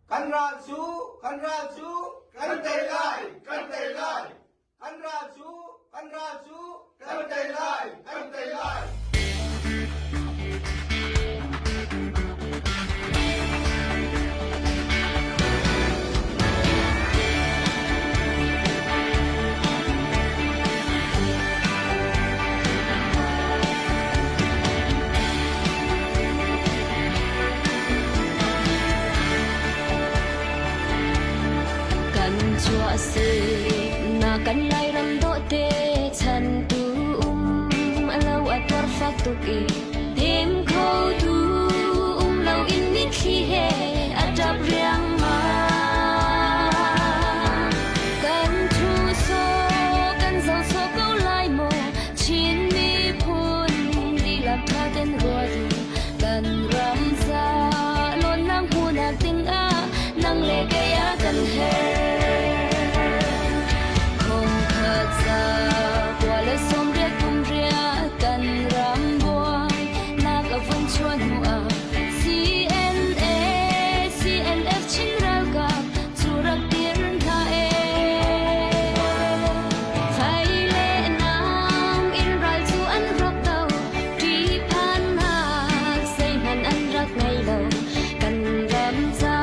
Kan ral cu, kan ral cu, kan tei lai, kan tei lai. Kan ral cu, kan ral cu, kan tei lai, kan tei lai. Kan chuah na kan Lairam dawhte chan tu um alo a tuar fak tuk i dem kho tu um lo in mitthli he a ṭap riangmang. Kan thu so kan zoh so ko lai maw Chin miphun dihlak ṭha ten ruat u kan ram ca lawnnak hmuhnak dingah nang le kei a kan herh. Khongkhat za kua le 80 kum riah kan ram buai nak a vun chuah hnu ah CNA CNF Chin ralkap cu rak dir hna ee. Fai le nam in ral cu an rak do ṭihphannak zeihmanh an rak ngei lo. Kan ram ca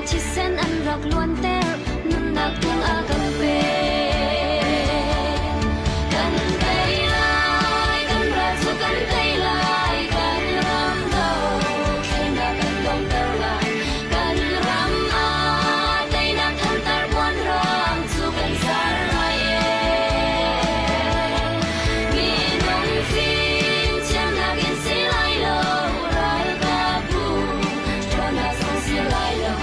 thisen an rak luanter nunnak tung a kan pek. Kan tei lai, kan ral cu kan tei lai, kan ram dothlennak kan donghter lai. Kan ram ah teinak thantar puanrang cu kan zar lai ee. Minung fim thiamnak in si lai lo, ralkapbu ṭhawnnak zong si lai lo.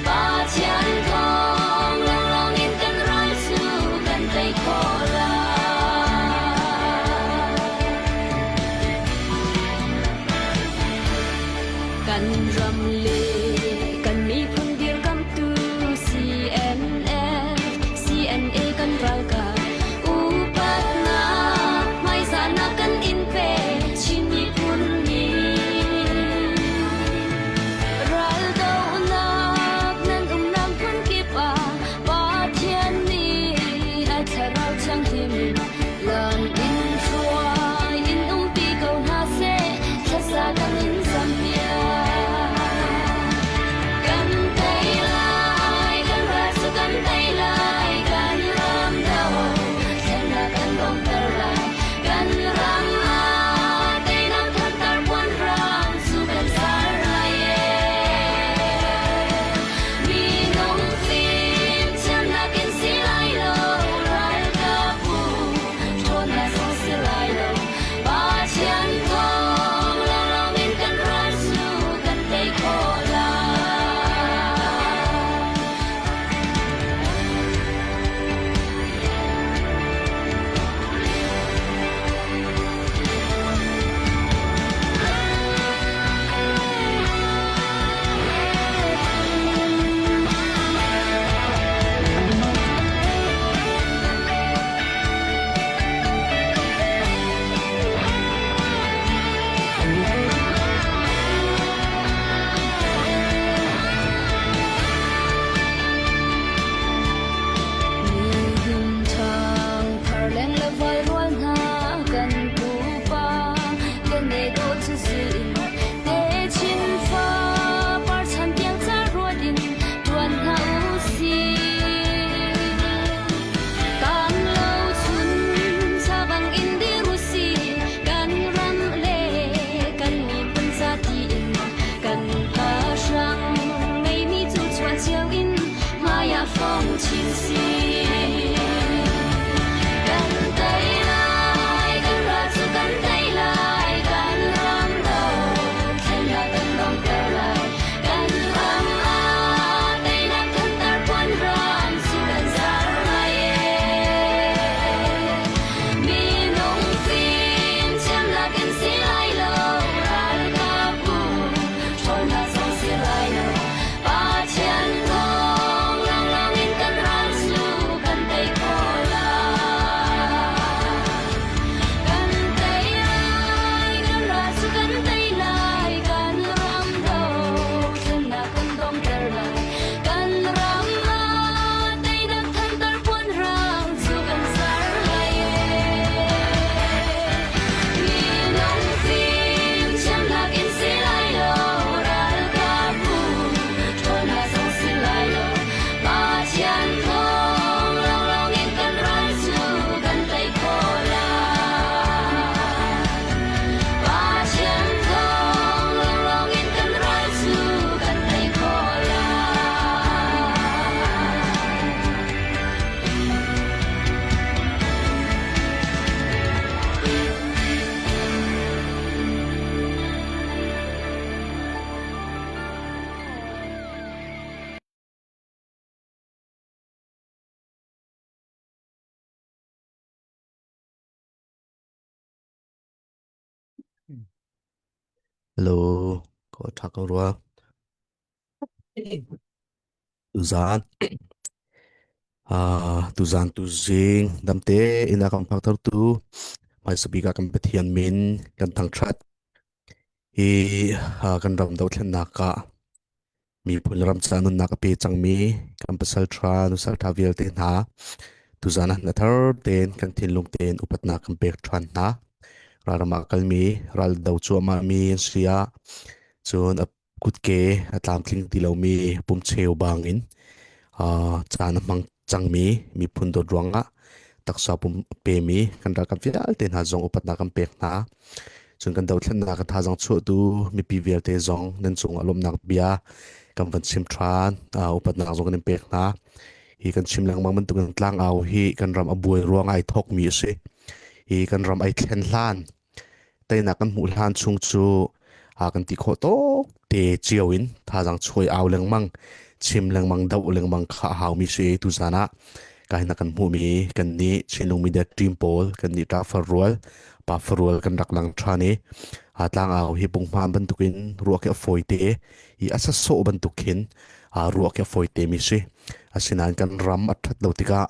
Pathian thawng lawnglawng in kan ral cu kan tei khawh lai. Kan ram le kan miphun dirkamtu CNF, CNA kan ralkap upatnak hmaizahnak kan in pe Chin miphun nih. Raldohnak nan umnak hmunkip ah Pathian nih a thlarau thianghlim lam in hruai in umpi ko hna seh thlasa kan in zampiak. Hello, ka ṭha ko rua. Tuzaan, tuzaan tuzing damte inn ah kan phaktertu hmaisa bik ah kan Pathian min kan thangṭhat. Hi kan ram dothlennak ah miphun ram ca nunnak a pe cangmi kan pasal ṭha nusal ṭha vialte hna tuzaan ah na thar tein kan thinlung tein upatnak kan pek ṭhan hna. Ralram ah kalmi ral do cuahmah mi an si ah cun a kutke a tlamtling ti lomi pumcheu bangin caan a hmang cangmi miphun dawt ruangah taksa pum a pemi kan ralkap vialte hna zong upatnak kan pek hna. Cun kan dothlennak a thazaang chuahtu mipi vialte zong nan cungah lawmhnak bia kan van chim ṭhan. Upatnak zong kan in pek hna. Hi kan chim lengmang bantukin tlangau hi kan ram a buai ruang ai thawkmi a si. Hi kan ram ai thlen hlan teinak kan hmuh hlan chung cu kan ti khawh tawk te cio in thazaang chuai au lengmang chim lengmang doh lengmang kha a haumi si tuzan ah ka hin kan hmuhmi kan nih Chinlung Media team pawl kan nih ṭa farrual pa farrual kan rak lang ṭhan i tlang au hi punghman bantukin ruah khi a fawi te i a sasawh bantuk khin ruah khi a fawi te mi si asinain kan ram a ṭhat lo tikah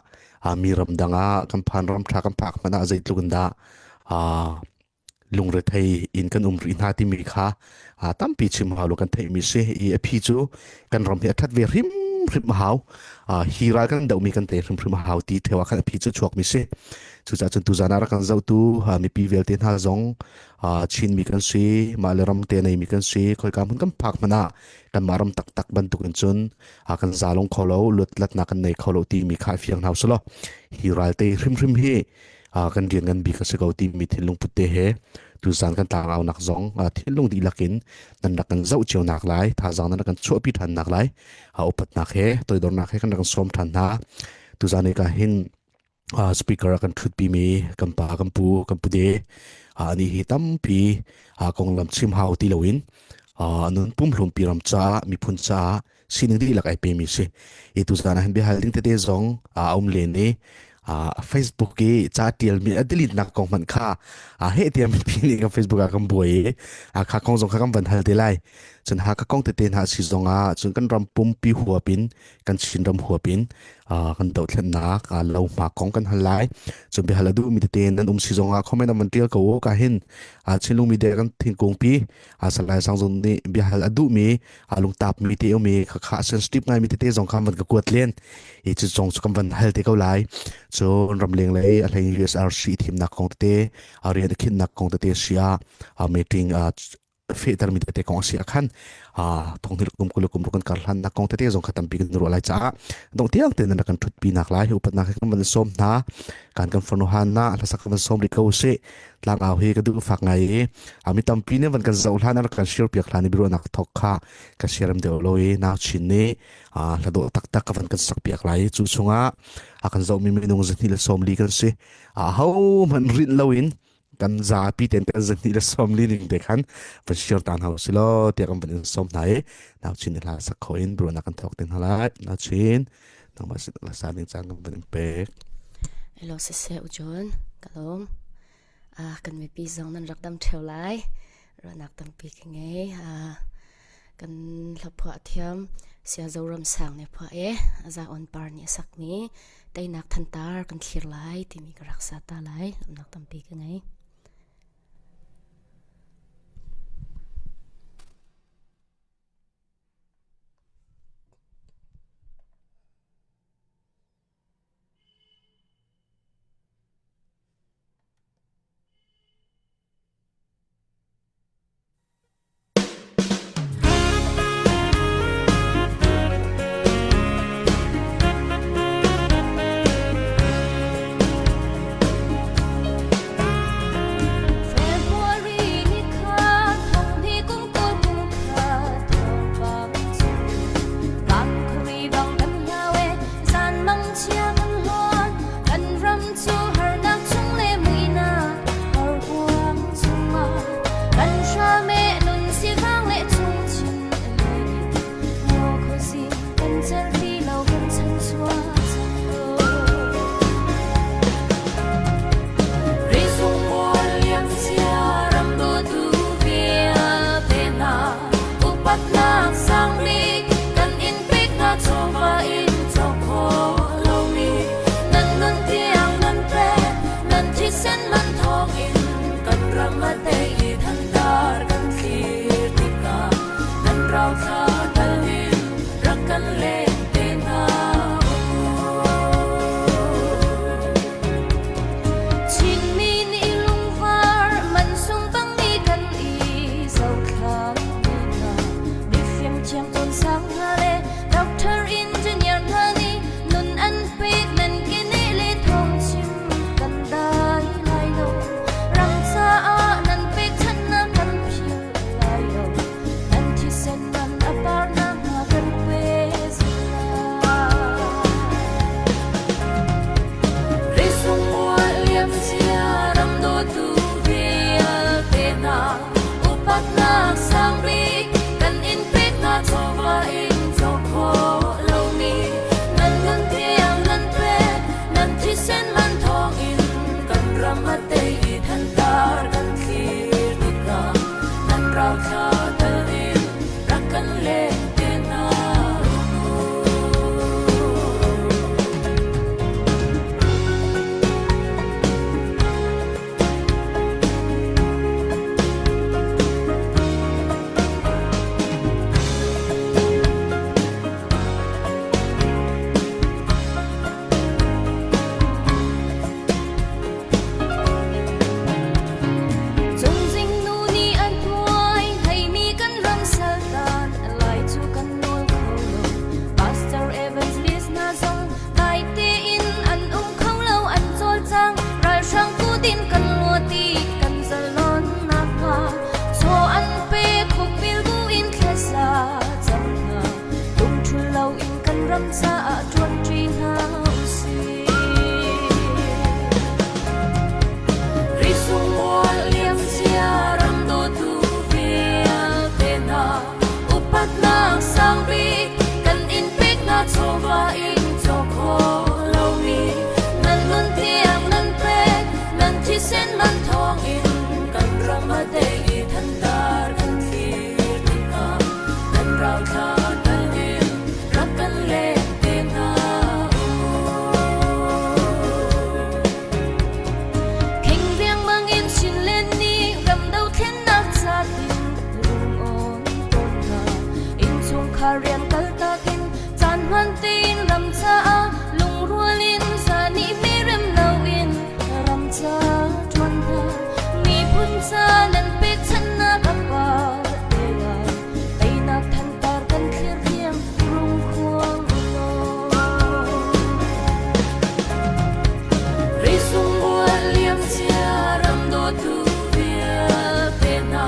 mi ram dang ah kan phan ram ṭha kan phak hmanh ah zeitluk in dah lungrethei in kan um rih hna timi kha tampi chim hau lo kan theihmi si i a phi cu kan ram hi a ṭhat ve hrimhrim a hau. Hi ral kan dohmi kan te hrimhrim a hau ti theo ah khan a phi cu chuakmi si. Cucaah cun tuzan ah rak kan zohtu mipi vialte hna zong Chinmi kan si, mah le ram te neimi kan si, khoika hmun kan phak hmanh ah kanmah ram taktak bantuk in cun kan zalong kho lo, luatlatnak kan nei kho lo timi kha fiang hna usih law hi ral te hrimhrim hi kan rian ngan bik a si ko timi thinlung put te he tuzan kan tlangau nak zong thinlung dihlak in nan rak kan zoh cio nak lai thazaang nan rak kan chuahpi than nak lai upatnak he toidornak he kan rak kan sawm than hna. Tuzan ka hin speaker a kan thutpi mi kan pa kan pu kan pu de ani hi tampi konglam chim hau ti loin nun pumhlum pi ram ca miphun ca sining dihlak ai pemi si. I tuzan ah hin biahal ding tete zong a um len i Facebook i ca tial mi a delete nak kong hmanh kha he tiang mipi nih kan Facebook ah kan buai i kha kong zong kha kan van hal te lai. Cun ha ka kong tete hna si zong ah cun kan ram pumpi huap in kan Chin ram huap in kan dohthlennak lo hma kong kan hal lai. Cun biahal a duh mi tete nan um si zong ah comment an van tial ko u ka hin Chinlung media kan thingkung pi Salai Sang Zung nih biahal a duh mi a lungtap mi te um i khakha sensitive ngai mi tete zong kha van ka kuat len i cu zong cu kan van hal te ko lai. Cun ramleng lei a hlei USRC thimnak kong tete a rian a khinnak kong tete sia a meeting a fehter mi tete kong a si khan thonghil kum kul kum kan kar hlan nak kong tete zong kha tampi kan ruah lai caah dong tiang te nan kan thut pi nak lai. Upatnak he kan van som hna kan kan farnu han na hlasak kan van som ri ko si. Tlang au hi ka duh fak ngai i mi tampi nih van kan zoh hlan an kan share piak hlan i biaruahnak thok kha ka share deuh lo i nau chin nih hla dawh taktak ka van kan sak piak lai. Cu chungah a kan zohmi minung 240 kan si. A ho hmanh rinh loin kan zapi ten kan 240 ning te khan van share tan hau si lo tiah kan van in som hna i nau chin hla sak kho in biaruahnak kan thok ten halai. Nau chin nangmah sin hla sa ding caan kan van in pek. Hello siseh u John, ka lawm. Kan mipi zong nan rak dam ṭheo lai. Ruahnak tampi ka ngei. Kan hlaphuah thiam Sia Zoram Sang nih phuah i Za On Par nih a sakmi Teinak Thantar kan thlir lai timi ka rak sa ta lai. Lawmhnak tampi ka ngei. Upatnak sangbik kan in pek hna chawva in cawk khawh lomi nan nun tiang nan pek nan thisen man thawng in kan ram a tei i thantar kan thlir tikah nan rauthla tal in rak kan leng te hna Chinmi nih lungvar mansung bangmi kan i zohthlam hna. Mifim thiam cawn hna le doctor engineer hna nih nun an pek nan keneh le thawng chim kan dai lai lo. Ram caah nan pekchanhnak kan philh lai lo. Nan thisen man a parnak hna kan pe zungzal. Upatnak sangbik kan in pek hna chawva in cawk khawh lomi nan nun tiang nan pek nan thisen man thawng in kan ram a tei i thantar kan thlir tikah nan rauthla tal in rak kan leng te hna Cungzing nu nih an tuai hleimi kan ram saltan lai cu kan nawl kho lo. Pastor Evangelist hna zong dai tein an um kho lo an cawlcang ralhrang kut in kan luat i kan zalon nakhnga chaw an pe khukbil bu in thlasa cang hna lungṭhul loin kan ram caah ṭuanṭi hna usih. Risungmual liamcia ram dawtu vialte hna upatnak sangbik kan in pek hna chawva in cawk khawh lomi nan nun tiang nan pek nan thisen man thawng in kan ram a tei i thantar kan thlir tikah kan rauthla tal in rak kan leng te hna u. Kheng riangmang in Chinland nih ram dothlennak ca tin lung-awn tawn hna. Innchungkhar rian kaltak in caan hman tein ram caah lungrual in zan i merem loin ram ca ṭuan hna. Miphun ca nan pekchanhnak a par te lai. Teinak thantar kan thlir riang rungkhuang law. Risungbual liamcia ram dawtu vialte hna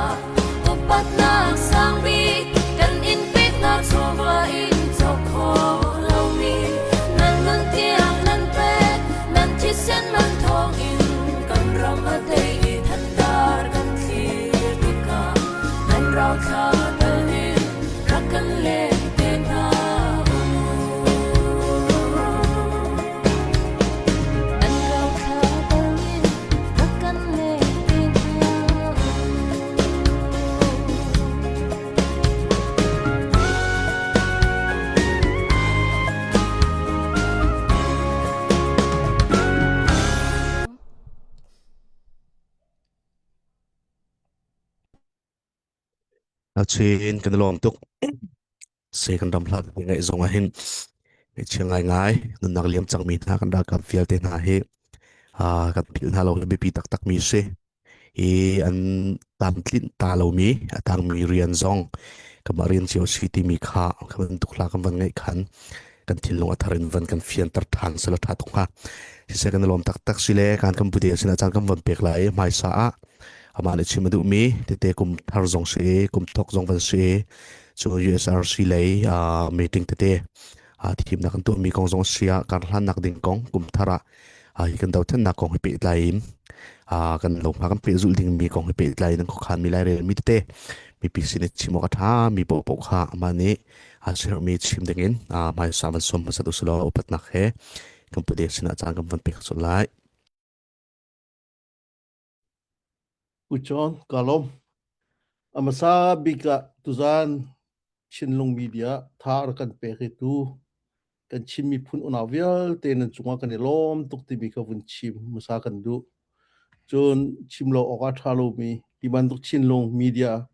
upatnak sangbik kan in pek hna chawva in cawk khawh lomi nan nun tiang nan pek nan thisen man thawng in kan ram a tei i thantar kan thlir tikah nan rauthla tal in rak kan leng te hna u. Nan rauthla tal in rak kan leng te hna u. Chin kan i lawm tuk. Se kan ram hlat ngaih zong ah hin ngaihchia ngaingai nunnak liam cangmi hna kan ralkap vialte hna hi kan philh hna lo hi biapi taktak mi si. I an tlamtlinh ta lomi a tangmi rian zong kamah rian cio si timi kha kha bantuk hla kan van ngaih khan kan thinlung a thar in van kan fianter ṭhan sela ṭha tuk hnga. Siseh kan i lawm taktak si le kan kan bude sinah caan kan van pek lai i hmaisa ah amah nih chim a duhmi tete kum thar zong si i kum thok zong van si i cu USRC lei meeting tete thimnak kan tuahmi kong zong si ah karhlannak ding kong kum thar ah hi kan dothlennak kong hi pehtlai in kan lo hma kan pehzulh dingmi kong hi pehtlai in an khuakhan mi lairel mi tete mipi sin i chim awk a ṭha mi paohpaoh kha amah nih a sermi chim dingin hmaisa van sawm hmasat usulaw upatnak he kan pute sinah caan kan van pek sual lai. Ucon kalom amasa bik ah tuzan. Chinlung Media tha a rak kan pek i tu kan Chin miphun unau vialte nan cungah kan i lawm tuk timi kha vun chim hmasa kan duh. Cun chim lo awk a ṭha lomi ti bantuk Chinlung Media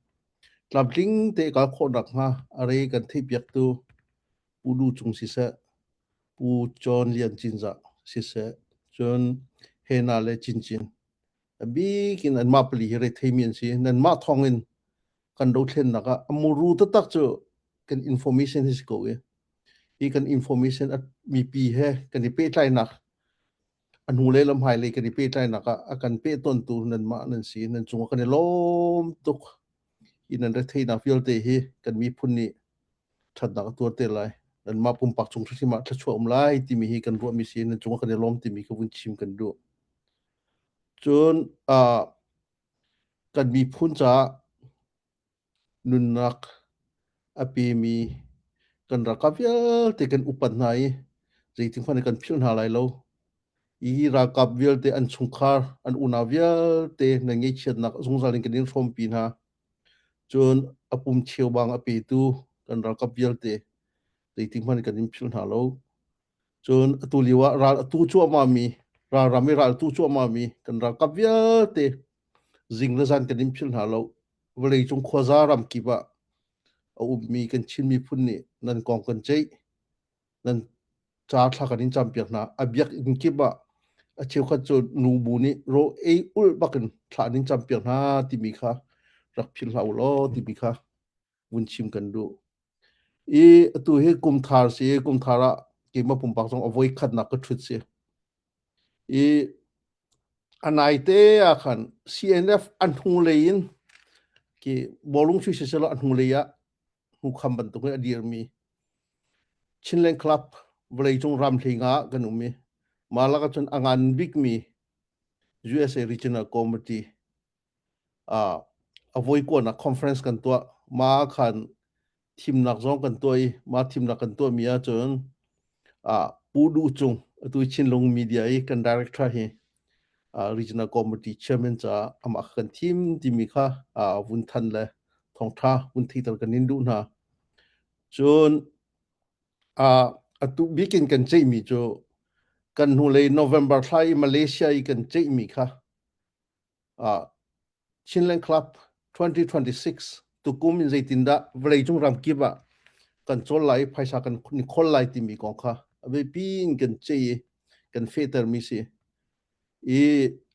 tlamtling te kal khawh nakhnga a re kan theihpiaktu Pu Du Cung siseh, Pu John Lian Cinzah siseh, cun Hena le Cincin a bik in anmah pali hi retheimi an si. Nanmah thawngin kan dothlennak ah a muru taktak cu kan information hi si ko i hi kan information a mipi he kan i pehtlainak a hnulei le hmailei kan i pehtlainak ah a kan pehtontu nanmah nan si. Nan cungah kan i lawm tuk. Hi nan retheihnak vialte hi kan miphun nih ṭhatnak a tuar te lai. Nanmah pumpak cung hrimhrim ah thluachuah um lai timi hi kan ruahmi si. Nan cungah kan i lawm timi kha vun chim kan duh. Cun uh, kan miphun caah nunnak a pemi kan ralkap vialte kan upat hna i zeitin hmanh kan philh hna lai lo. Hi ralkap vialte an chungkhar, an unau vialte nan ngaihchiatnak zungzal in kan in hrawmpi hna. Cun a pum cheubang a petu kan ralkap vialte zeitin hmanh kan in philh hna lo. Cun atu lio ah ral a tu cuahmahmi, ralram i ral tu cuahmahmi kan ralkap vialte zing le zan kan in philh hna lo. Vawleicung khuaza ram kip ah a ummi kan Chin miphun nih nan kong kan ceih, nan ca thla kan in campiak hna. A biakinn kip ah a cheukhat cu nubu nih raw ei ulh bakin thla an in campiak hna timi kha rak philh hlah u law timi kha vun chim kan duh. I atu hi kum thar si kum thar ah keimah pumpak zong a voi khatnak ka ṭhut si. I a naite ah khan CNF a hnulei in ki bawlung chuih siselaw a hnulei ah hnukham bantuk in a dirmi Chinland Club vawleicung ram hling ah kan um i mah lakah cun a ngan bikmi USA Regional Committee uh, a voikuanak conference kan tuah. Mah khan thimnak zong kan tuah i mah thimnak kan tuahmi ahcun uh, Pu Duh Cung atu Chinlung Media i kan director hi uh, regional committee chairman ca amah kan thim timi kha uh, vun than le thawngtha vun theiter kan in duh hna. Cun uh, atu bikin kan ceihmi cu kan hnulei November thla i Malaysia i kan ceihmi kha uh, Chinland Club 2026 tukum in zeitindah vawleicung ramkip ah kan cawl lai phaisa kan ni khol lai timi kong kha a biapi in kan ceih i kan fehtermi si i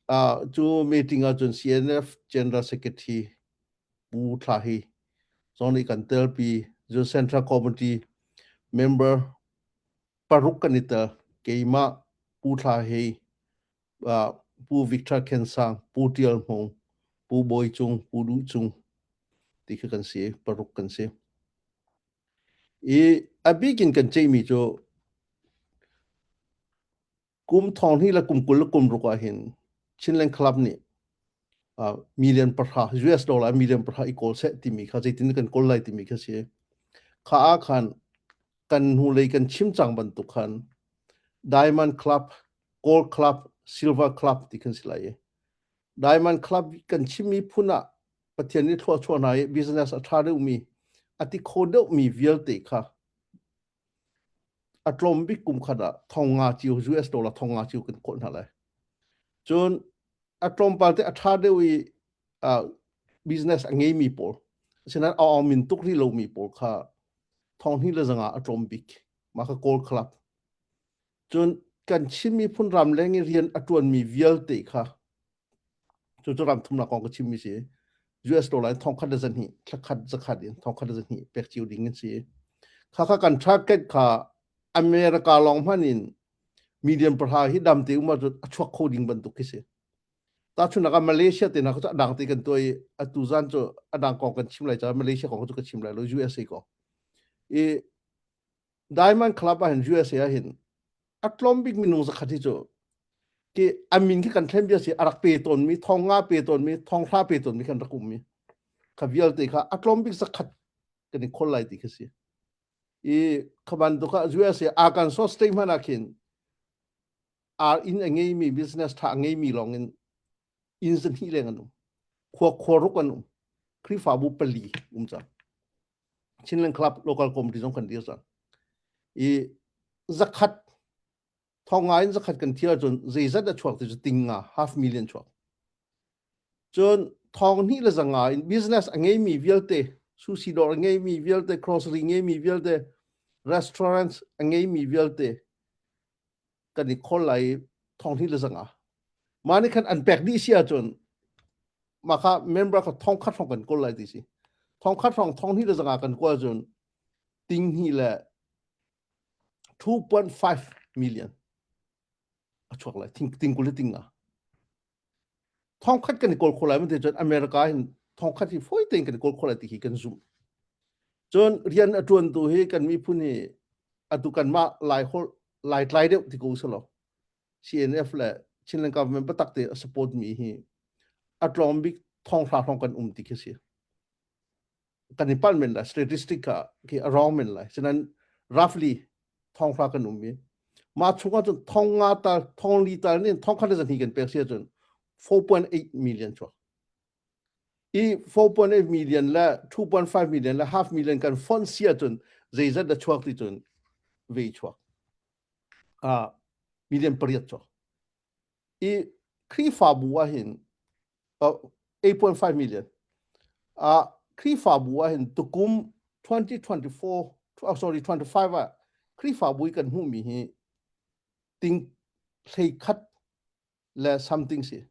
uh, cu meeting ahcun CNF General Secretary Pu Thla Hi zong nih kan telpi cun Central Committee member paruk kan i tel keimah Pu Thla Hei uh, Pu Victor Khen Sang, Pu Tial Hmung, Pu Bawi Cung, Pu Duh Cung ti khi kan si, paruk kan si. I a bik in kan ceihmi cu kum thong hnih le kum 20 le kum ruk ah hin Chinland Club nih uh, million pahra US dollar million pahra i kawl seh timi kha zeitin kan kawl lai timi kha si. Kha ah khan kan hnulei kan chim cang bantuk khan Diamond Club Gold Club, Silver Club ti kan si lai i Diamond Club kan chimmi phun ah Pathian nih thluachuah hna i business a ṭha deuhmi, a ti kho deuhmi vialte kha a tlawm bik kum khat ah thong nga cio US dollar thong nga cio kan khawlh hna lai. Cun a tlawmpal te a ṭha deuh i uh, business a ngeimi pawl asinain a awmin tuk rih lomi pawl kha thong hnih le zanga a tlawm bik mah kha Gold Club Cun kan Chin miphun ramleng i rian a ṭuanmi vialte kha cucu ram thumnak kong ka chimmi si US dollar in thongkhat le zahnih thlakhat zakhat in thongkhat le zahnih pek cio ding an si. Khakha kan target kha America lawng hmanh in million pahra hi dam te um ahcun a chuak kho ding bantuk khi si. Tahchunhnak ah Malaysia te hna kha cu a dang te kan tuah i atu zan cu a dang kong kan chim lai caah Malaysia kong cu ka chim lai lo USA kong. I Diamond Club ah hin USA ah hin a tlawm bik minung zakhat hi cu ki a min khi kan thlen bia si a rak pe tawn mi thong nga pe tawn mi thong hra pe tawn mi kan rak um mi kha vialte kha a tlawm bik zakhat kan i khol lai ti kha si i khaban tu kha USA Arkansas state hmanh ah khin ar inn a ngei mi business tha a ngei mi lawng in inn zahnih leng an um khua khua ruk an um Khrihfabu pali um cang. Chinland Club local committee zong kan dir cang. I zakhat thong nga in zakhat kan thial cun zeizat a chuak ti cu ting nga half million chuak. Cun thong hnih le zanga in business a ngeimi vialte sushi dawr a ngeimi vialte grocery ngeimi vialte restaurants a ngeimi vialte kan i khawl lai i thong hnih le zanga. Mah nih khan an pek dih si ahcun mah kha member kha thong khat hrawng kan kawl lai ti si. Thong khat hrawng thong hnih le zanga kan kawl ahcun ting hnih le 2.5 million a chuak lai ting ting kul le ting nga. Thong khat kan i kawl kho lai man ti cun America hin thong khat hi fawi tein kan i kawl kho lai ti hi kan zumh. Cun rian a ṭuantu hi kan miphun hi atu kanmah Lai holh Laitlai deuh ti ko selaw CNF le Chinland government biatak te a support mi hi a tlawm bik thong hra hrawng kan um ti khi si. Kan i palh men lai statistic kha khi a wrong men lai. Sinain roughly thong hra kan um i mah chungah cun thong nga tal thong li tal nin thong khat le zahnih kan pek si ahcun 4.8 million chuak. I 4.8 million le 2.5 million le half million kan fonh si ahcun zeizat dah chuak ti cun ve chuak. Ah, million pariat chuak. I Khrihfabu ah hin uh, 8.5 million. Ah, Khrihfabu ah hin tukum 2024 oh, sorry 25 ah Khrihfabu i kan hmuhmi hi ting hlei khat le something si.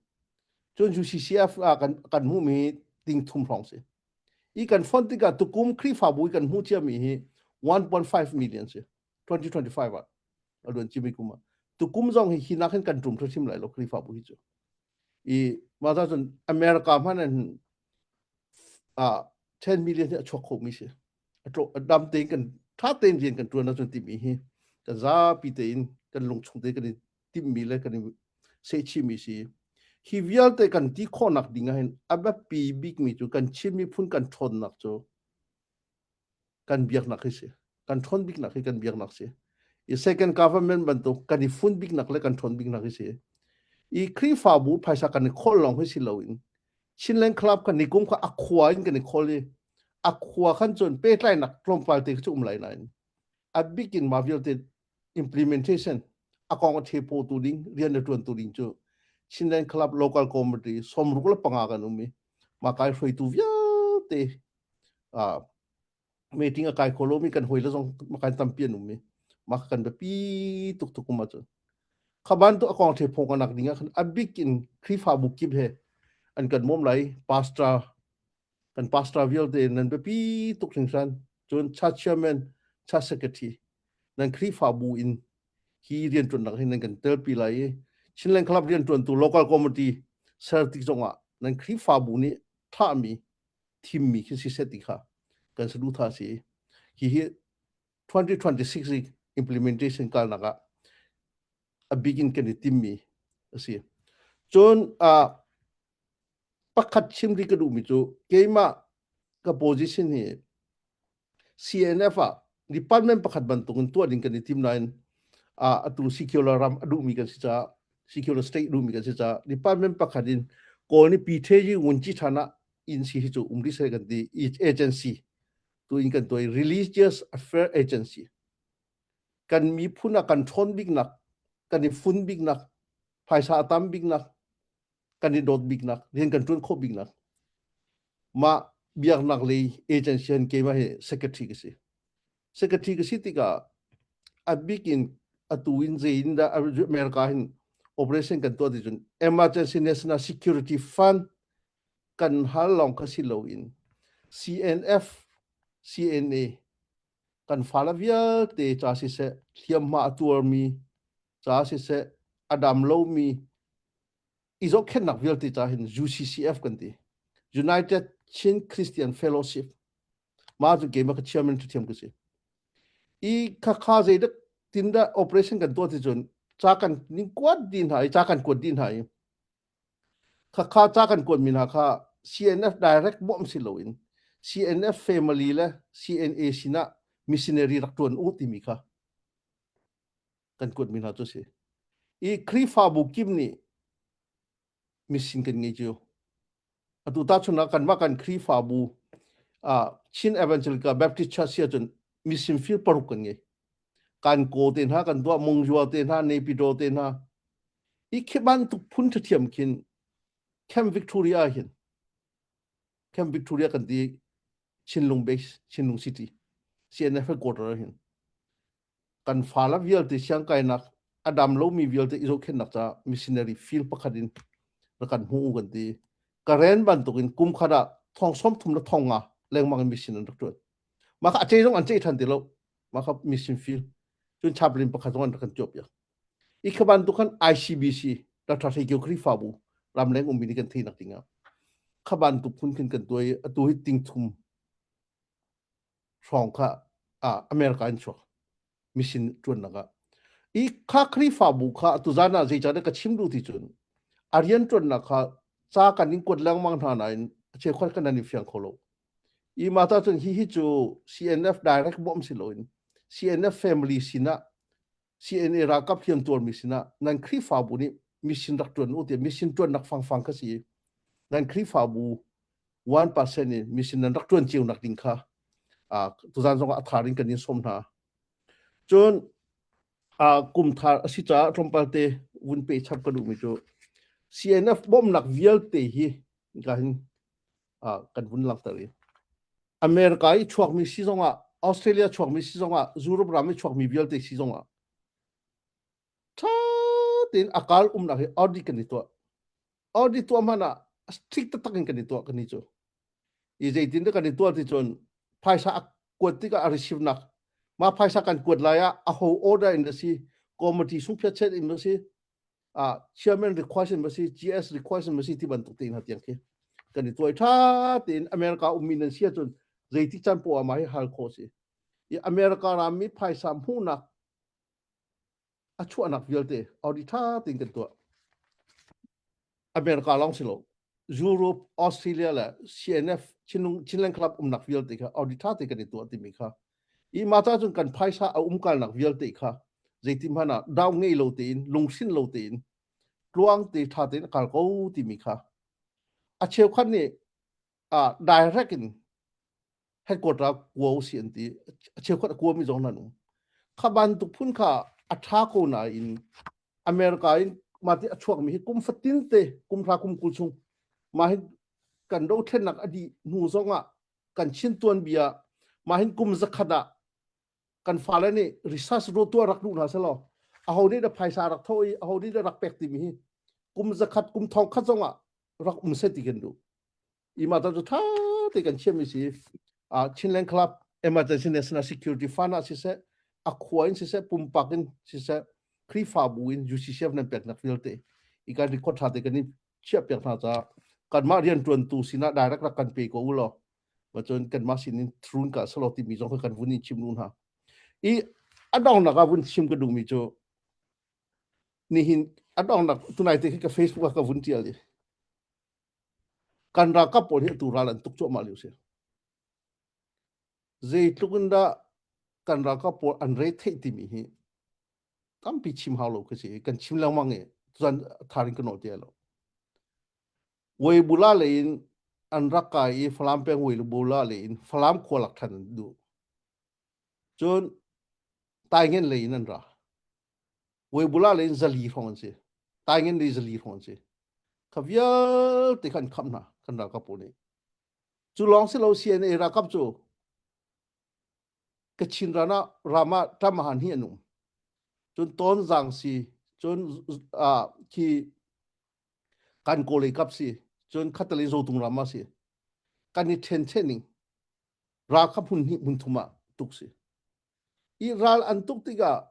Cun UCCF ah kan kan hmuhmi ting thum hrawng si. I kan font tikah tukum Khrihfabu i kan hmuh ciami hi 1.5 million si. 2025 ah a luan cimi kum ah. Tukum zong hi hinak hin kan tum hrim lai lo Khrihfabu hi cu. I mah ta cun America hmanh in ah 10 million hi a chuak khomi si. A dam tein kan tha tein rian kan tuan ahcun timi hi kan zapi tein kan lungchung te kan i timhmi le kan i sehchihmi si. Hi vialte kan ti khawhnak ding ahhin a biapi bikmi cu kan Chin miphun kan ṭhawnnak cu kan biaknak hi si. Kan ṭhawn biknak hi kan biaknak si. I second government bantuk kan i fun biknak le kan ṭhawn biknak hi si. I Khrihfabu phaisa kan i khawl lawng hi si loin Chinland Club kha nikum kha a khua in kan i khawl i a khua khan cun pehtlainak tlawmpal te cu um lai nain a bik in mah vialte implementation a kong a thepo tu ding rian a tuan tu ding cu Chinland Club local committee somruk le panga kan um i ma kai hruaitu vialte uh, meeting a kai kho lomi kan hoi le zong makan tampi an um i ma kan biapi tuk tuk um ahcun khaban tu a kong the phong anak ding ah khan a bik in Khrihfabu kip he an kan mom lai pastor kan pastor vialte nan biapi tuk hringhran cun church chairman church secretary nan Khrihfabu in hi rianṭuannak hi nan kan telpi lai i Chinland Club rianṭuantu local committee ser tik zongah nan Khrihfabu nih thlahmi thimmi khi si seh ti kha kan saduhthah si hi hi 2026 i implementation kalnak ah a bik in kan i timmi a si. Cun uh, pakhat chim rih ka duhmi cu keimah ka position hi CNF ah department pakhat bantukin tuah ding kan i tim nain uh, atu secular ram a duhmi kan si caah secular state duhmi kan si caah department pakhat in Kawl nih PTG wunci ṭhan ah in si hi cu um rih seh kan ti agency tu in kan tuah religious affair agency kan miphun ah kan ṭhawn biknak kan i fun biknak phaisa a tam biknak kan i dawt biknak rian kan ṭuan khawh biknak mah biaknak lei agency han keimah hi secretary ka si secretary ka si tikah a bik in atu in zei in dah America hin operation kan tuah ti cun emergency national security fund kan hal lawng kha si loin CNF CNA kan fale vialte ca siseh hliamhma a tuarmi ca siseh a dam lomi i zohkhenhnak vialte ca hin UCCF kan ti United Chin Christian Fellowship ma cu keimah ka chairman ṭhiam ka si i khakha zeidak tin dah operation kan tuah ti cun ca kan ning kuat dih hna i ca kan kuat dih hna i khakha ca kan kuat mi hna kha CNF direct bawm si loin CNF family le CNA sinah missionary rak ṭuan u timi kha kan kuatmi hna cu a si. I Khrihfabu kip nih mission kan ngei cio. Atu tahchun ah kanmah kan Khrihfabu. Uh, Chin Evangelical Baptist Church sia cun mission field paruk kan ngei. Kan ko te hna, kan tuah Mongjua te hna, Nepido te hna. I khi bantuk phun ṭhathiam khin Camp Victoria hin Camp Victoria kan ti Chinlung base, Chinlung City, CNF headquarter hin kan fala vialte siangkainak a dam lomi vialte i zohkhenhnak caah missionary field pakhat in rak kan hmu kan ti. Karen bantukin kum khat ah thong som thum le thong nga lengmang in mission an rak tuan. Mah kha a cei zong an cei than ti lo. Mah kha mission field. Cun chaplain pakhat zong an rak kan tuah piak. I kha bantuk khan ICBC Dr. Hleikio Khrihfabu ramleng ummi nih kan theinak dingah kha bantuk phun khin kan tuai atu hi ting thum hrawng kha ah America in chuak mission ṭuannak ah i kha Khrihfabu kha tuzan ah zeicah ka chim duh ti cun a rian ṭuannak kha ca kan in kuat lengmang hna nain a cheukhat kan nan i fiang kho lo i mah ta cun hi hi cu CNF direct bawm si loin CNF family sinah CNA ralkap hliam tuarmi sinah nan Khrihfabu nih mission rak ṭuan u tiah mission ṭuannak fangfang kha si nan Khrihfabu 1% in mission nan rak ṭuan cio nak ding kha uh, tuzan zong ah a thar in kan in sawm hna. Cun uh, kum thar a si caah tlawmpal te vun pe chap ka duhmi cu CNF bawmhnak vialte hi ka hin uh, kan vun langhter i America i chuakmi si zongah Australia chuakmi si zongah Europe ram i chuakmi vialte si zongah ṭha tein a kal umnak hi audit kan i tuah audit tuah hmanh ah strict taktak in kan i tuah kan i cu i zeitin dah kan i tuah ti cun phaisa a kuat tikah a receive nak mah phaisa kan kuat lai ah a ho order in a si committee sungphiat chet in a si ah chairman request in a si GS request in a si ti bantuk te hna tiang khi kan i tuai tha tein America ummi nan si ahcun zeitik caan poah mah hi hal khawh si i America rammi phaisa hmuhnak a chuahnak vialte audit ṭha tein kan tuah. America lawng si lo. Europe, Australia le CNF Chinlung Chinland Club umnak vialte kha audit ṭha tein kan i tuah timi kha. I mah ca cun kan phaisa a umkalnak vialte kha zeitin hmanh ah dau ngei lo tein lungsin lo tein tluang te ṭha tein a kal ko timi kha a cheukhat nih uh, direct in headquarter kua usih an ti a cheukhat a kuami zong nan um kha bantuk phun kha a tha ko nain America in mah ti a chuakmi hi kum fatin te kum hra kum kul chung mah hi kan dothlennak a dih hnu zong ah kan chin tuan bia mah hin kum zakhat ah kan fale nih research ro tuah rak duh hna selaw aho nih dah phaisa rak tho i aho nih dah rak pek timi hi kum zakhat kum thong khat zong ah rak um se ti kan duh ima ta cu tha te kan chiami si uh, Chinland Club Emergency National Security Fund ah siseh a khua in siseh pumpak in siseh Khrihfabu in UCCF nan peknak vialte i kan record tha te kan in chiah piak hna caah kanmah riantuantu sinah direct rak kan pe ko u law macun kanmah sin in thrun ka salo timi zong kha kan vun in chim nu hna i a dongnak ah vun chim ka duhmi cu nihin a dongnak tunai te khi ka Facebook ah ka vun tial i Kan ralkap pawl hi atu ral an tuk cuahmah lio si. Zeitluk in dah kan ralkap pawl an re theih timi hi tampi chim hau lo khi si. Kan chim lengmang i tuzan tharin ka nawl ti lo. Weibula lei in an rak kai i Falam peng Weibula lei in Falam khua lak than an duh. Cun Taingen lei in an ra. Weibula lei in zali hrawng an si. Taingen lei zali hrawng an si. Kha vialte kha an khamh hna kan ralkap pawl nih. Cu lawng si lo CNA ralkap cu Kachin ram ah ram ah ṭamahan hi an um. Cun Tonzang si, cun uh, khi kan kawl kap si, cun khatalei Zotung ram ah si. Kan i ṭhen ning ralkap hmun hnih hmun thum ah tuk si. I ral an tuk tikah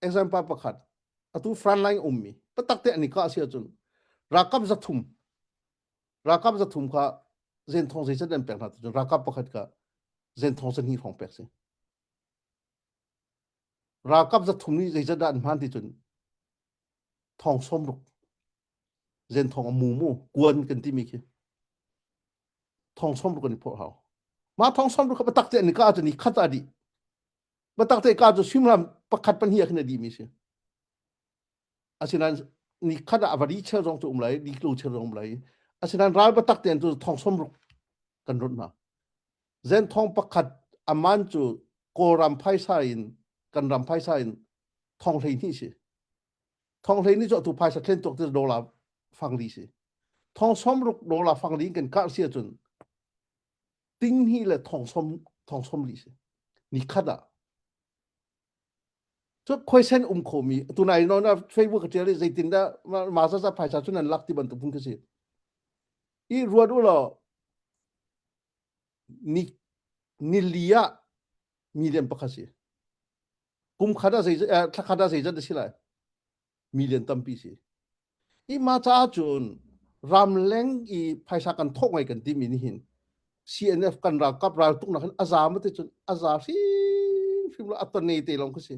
example pakhat atu frontline ummi patak te an i kah si ahcun ralkap zathum ralkap zathum kha zenthong zeizat an pek hna cun ralkap pakhat kha zenthong zahnih hrawng pek si ralkap zathum nih zeizat dah an hman ti cun thong sawm ruk zenthong a mu mu kuan kan timi khi thong sawm ruk an i phorh hau mah thong sawm ruk kha patak te an i kah ahcun i khat ah dih patak te ka cu suimilam pakhat pahnih ah khin a dih mi si asinain ni khat ah a va ri chel zong cu um lai di kilo chel zong um lai asinain ral patak te an cu thong sawm ruk kan rawnh hna. Zenthong pakhat aman cu Kawlram phaisa in kan ram phaisa in thong 12 si. Thong 12 cu atu phaisa thlen tuak ti dollar fangli si. Thong 60 dollar fangli in kan kar si ahcun ting hnih le thong som thong som li si. Ni khat ah cu khoisen um khomi tunai no na Facebook ka tial i zeitin dah ma za za phaisa cu nan lak ti bantuk phun khi si. I ruat u law ni nili ah million pakhat si. Kum khat ah zei thla khat ah zeizat a si lai? Million tampi si. I ma caah cun ramleng i phaisa kan thawk ngai kan timi nih hin CNF kan ralkap raltuknak hin a za ma te cun a za hrimhrim lo a tone te lawng khi si.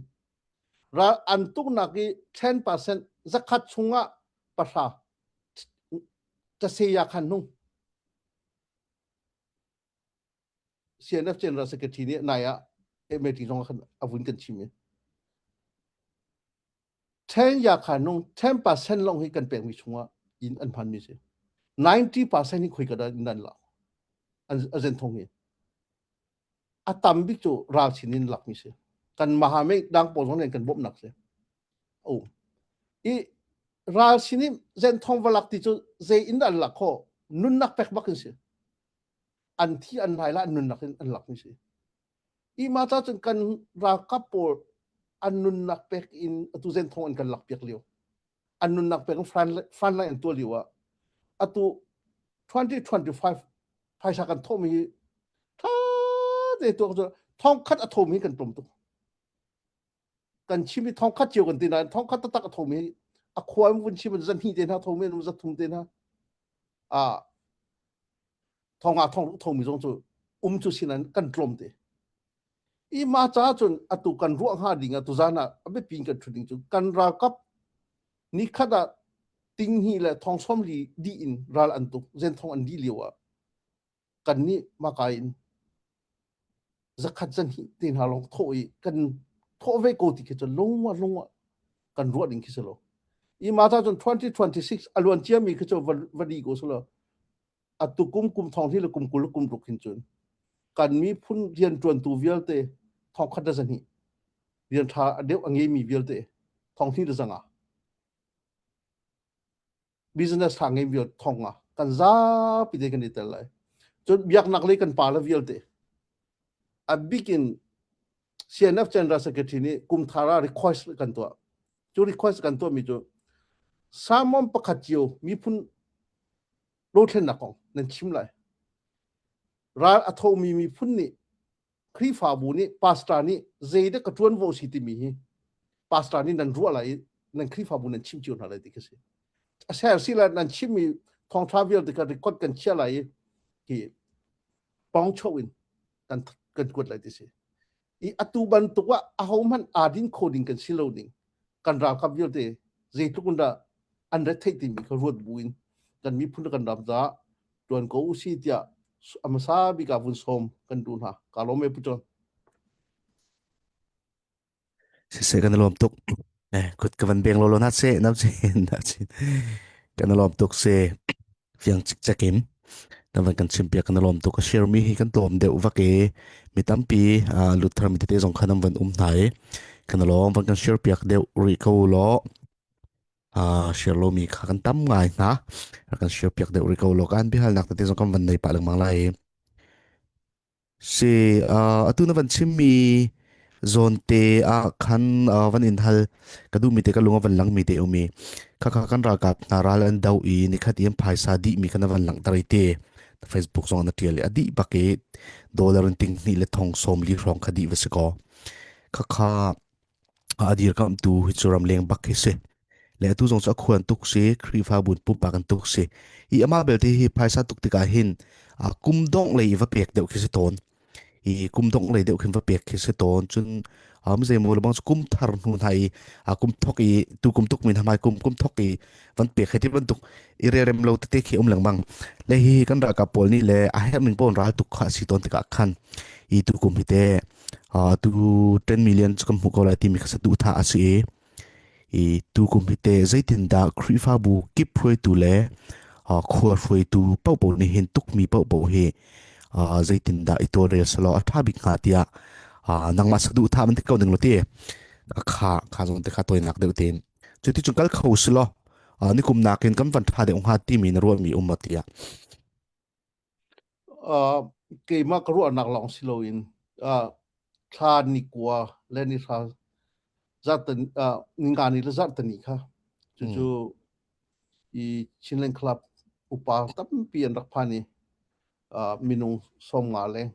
Ral an tuknak i 10% zakhat chungah pahra caseya khan nung CNF General Secretary nih nai ah MAT zong khan a vun kan chim i 10 ya kha nung 10% long hi kan pekmi chungah in an hmanmi si 90% hi khoi ka in nan la an azen thong hi a tam bik cu ral chin in lakmi si kan mahame dang pawl zong nih kan bawmhnak si um i ral sin i zen thong va lak ti cu zei in an lak kho nunnak pek bak in si an thi an hlai la an nunnak in an lakmi si i ma ca cun kan ralkap pawl an nunnak pek in atu zen thong an kan lak piak lio an nunnak pek in front line an tuah lio ah atu 2025 phaisa kan thawhmi hi tha te tuak cu thong khat a thomi kan tlawm tuk kan chim i thong khat cio kan ti nain thong khat taktak a thomi a khua in vun chim zan hnih te hna thomi an za thum te hna a thong nga thong thomi zong cu um cu sinan kan tlawm te i ma ca cun atu kan ruah hnga ding atu zan ah a biapi kan ṭhut ding cu kan ralkap ni khat ah ting hnih le thong som li dih in ral an tuk zen thong an dih lio ah kan nih maka in zakhat zan hi te hna lawng thawh i kan thawh ve ko ti khi cu lungwa lungwa kan ruah ding khi si lo i ma ta cun 2026 a luan ciami khi cu va di ko si lo atu kum kum thong hi le kum 20 kum ruk hin cun kan miphun rianṭuantu vialte thong khat le zahnih rian ṭha a deuh a ngeimi vialte thong hnih le zanga business ṭha ngei vialte thong nga kan zapi te kan i tel lai cun biaknak lei kan pa le vialte a bikin CNF General Secretary nih kum thar ah request kan tuah cu request kan tuahmi cu sermon pakhat cio miphun dothlennak kong nan chim lai. Ral a thomi miphun nih Khrihfabu nih pastor nih zeidah ka ṭuanvo si timi hi pastor nih nan ruah lai i nan Khrihfabu nan chim cio hna lai ti khi si. A ser si la nan chimmi thawngṭha vialte kha record kan chia lai i hi pawngcho in kan kan kuat lai ti si. I atu bantuk ah ahohmanh aa din kho ding kan si lo ning kan ralkap vialte zeitluk in dah an retheih timi kha ruat buin kan miphun le kan ram caah tuan ko usi tiah a hmasa bik ah vun sawm kan duh hna. Ka lawm e Pu John. Siseh kan i lawm tuk. Eh, kut ka van beng lawlaw na seh, na chin, na chin. Kan i lawm tuk si. Fiang cikcek in. Na van kan chim piak kan i lawm tuk. A share mi hi kan tlawm deuh vak i mi tampi uh, lut thar mi tete zong khan an van um hna i kan i lawm van kan share piak deuh rih ko law. Uh, share lo mi kha kan tam ngai hna. Rak kan share piak deuh rih ko law. Kan biahalnak tete zong kan van nei pah lengmang lai. Si, uh, atu na van chimmi zawnte ah khan uh, van in hal ka duhmi te ka lung a van langmi te umi khakha kan ralkap hna ral an do i nikhat i an phaisa dihmi kha na van langhter i te Facebook zong na tial i a dih bak i dollar in ting hnih le thong sawm li hrawng kha dih va si kaw khakha a dirkamhtu hi cu ramleng bak hi si le atu zong cu a khuan tuk si Khrihfabu in pumpak an tuk si i amah belte hi phaisa tuk tikah hin a kum dongh lei i va pek deuh khi si tawn i kum dongh lei deuh khin va pek khi si tawn cun um zeimaw lebang cu kum thar hnu hna i a kum thok i tu kum tuk min hamai kum kum thok i van pek hei ti bantuk i rerem lo tete khi um lengmang le hi kan ralkap pawl nih le a herh ning pawn ral tuk kha si tawn tikah khan i tu kum hi te tu 10 million cu kan hmuh ko lai timi kha saduhthah a si i i tu kum hi te zeitindah Khrihfabu kip hruaitu le khua hruaitu paohpaoh nih hin tukmi paohpaoh hi. Zeitindah i tawlrel selaw a ṭha bik hnga tiah nangmah saduhthah man ti ko ning law ti kha kha zong te kha toinak deuh tein cuti cun kal kho selaw nikum nakin kan van ṭha deuh hnga timi na ruahmi um maw tiah? Keimah ka ruahnak lawng si loin thla ni kua le ni hra zarhtan ninga ni le zarhtani kha cucu i Chinland Club upa tampi an rak phan i minung 50 leng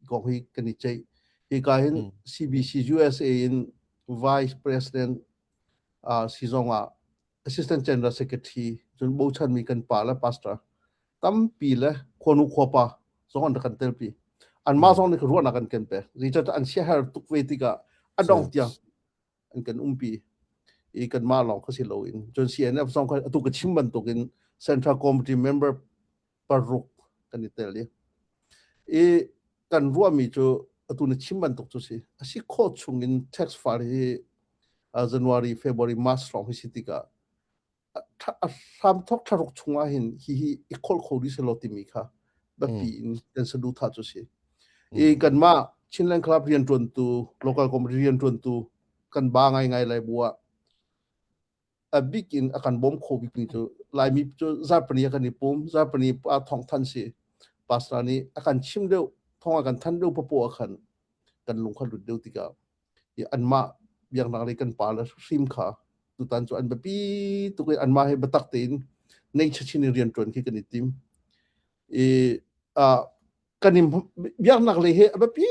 kong hi kan i ceih. Hika hin CBC USA in Vice President si zong ah Assistant General Secretary cun bochanmi kan pa le pastor tampi le khuanu khuapa zong an rak kan telpi. Anmah zong nih ruahnak an kan pek. Zeicahtiah an siaherh tuk ve tikah a dong tiang an kan umpi i kanmah lawng kha si loin cun CNF zong kha atu ka chim bantukin Central Committee member paruk kan i tel i i kan ruahmi cu atu na chim bantuk cu si a si khawh chungin tax file hi January February March hrawng hi si tikah a hramthawk thlaruk chungah hin hihi i kholh kho dih selaw timi kha biapi in kan saduhthah cu si. I kanmah Chinland Club rianṭuantu, local committee rianṭuantu kan ba ngaingai lai bu ah a bik in a kan bawm kho bikmi cu Laimi cu zarhpini a kan i pum, zarhpini ah thawng than si. Pastor nih a kan chim deuh, thawng a kan than deuh papoh ah khan kan lung kha lut deuh tikah i anmah biaknak lei kan pa le hrim kha tutan cu an biapi tuk i anmah he biatak tein nei chachin in rian ṭuan khi kan i tim. I uh, kan i biaknak lei he a biapi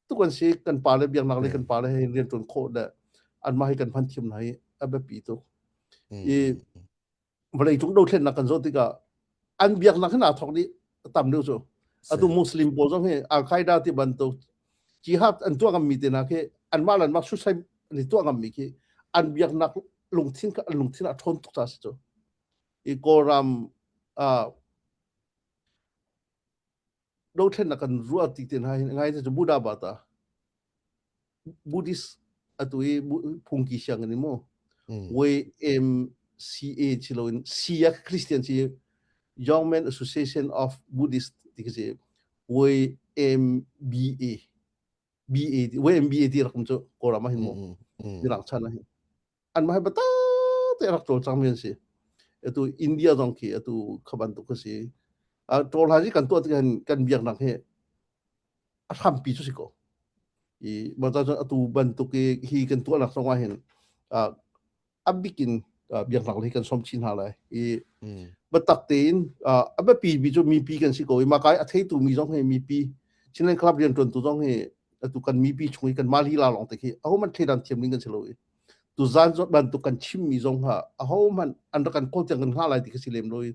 tuk an si kan pa le biaknak lei kan pa le he rian ṭuan khawh le anmah he kan hman thiam hna hi a biapi tuk. I vawlei cung dothlennak kan zoh tikah an biaknak hin aa thawk dih tam deuh cu atu muslim pawl zong hi al qaeda ti bantuk jihad an tuah ngammi te hna khi anmah le anmah suicide an i tuah ngammi khi an biaknak lungthin kha an lungthin a ṭhawn tuk ca si cu i kawlram uh, dothlennak kan ruah ti te hna hin ngai te cu Buddha bata Buddhist atu i phungki sianginn in mu YMCA si loin C a Christian si Young Men Association of Buddhist ti khi si YMBA BA YMBA ti rak um cu Kawlram ah hin mu mirang chan ah hin an mah hi biatak te rak cawlcang mi an si atu India zong khi atu kha bantuk kha si ṭawl hlan hi kan tuah tikah hin kan biaknak hi a hrampi cu si ko i mah cun atu bantuk i hi kan tuahnak zong ah hin a bik in biaknak lei kan som chin hna lai i biatak tein a biapi mi cu mipi kan si ko i mah kai a theitu mi zong hi mipi Chinland Club rianṭuantu zong hi atu kan mipi chung i kan mah lila lawng te khi ahohmanh thleidan thiam ding kan si lo i tuzan bantuk kan chimmi zong ha ahohmanh an rak kan kawl tiang kan hngah lai ti kha si lem lo i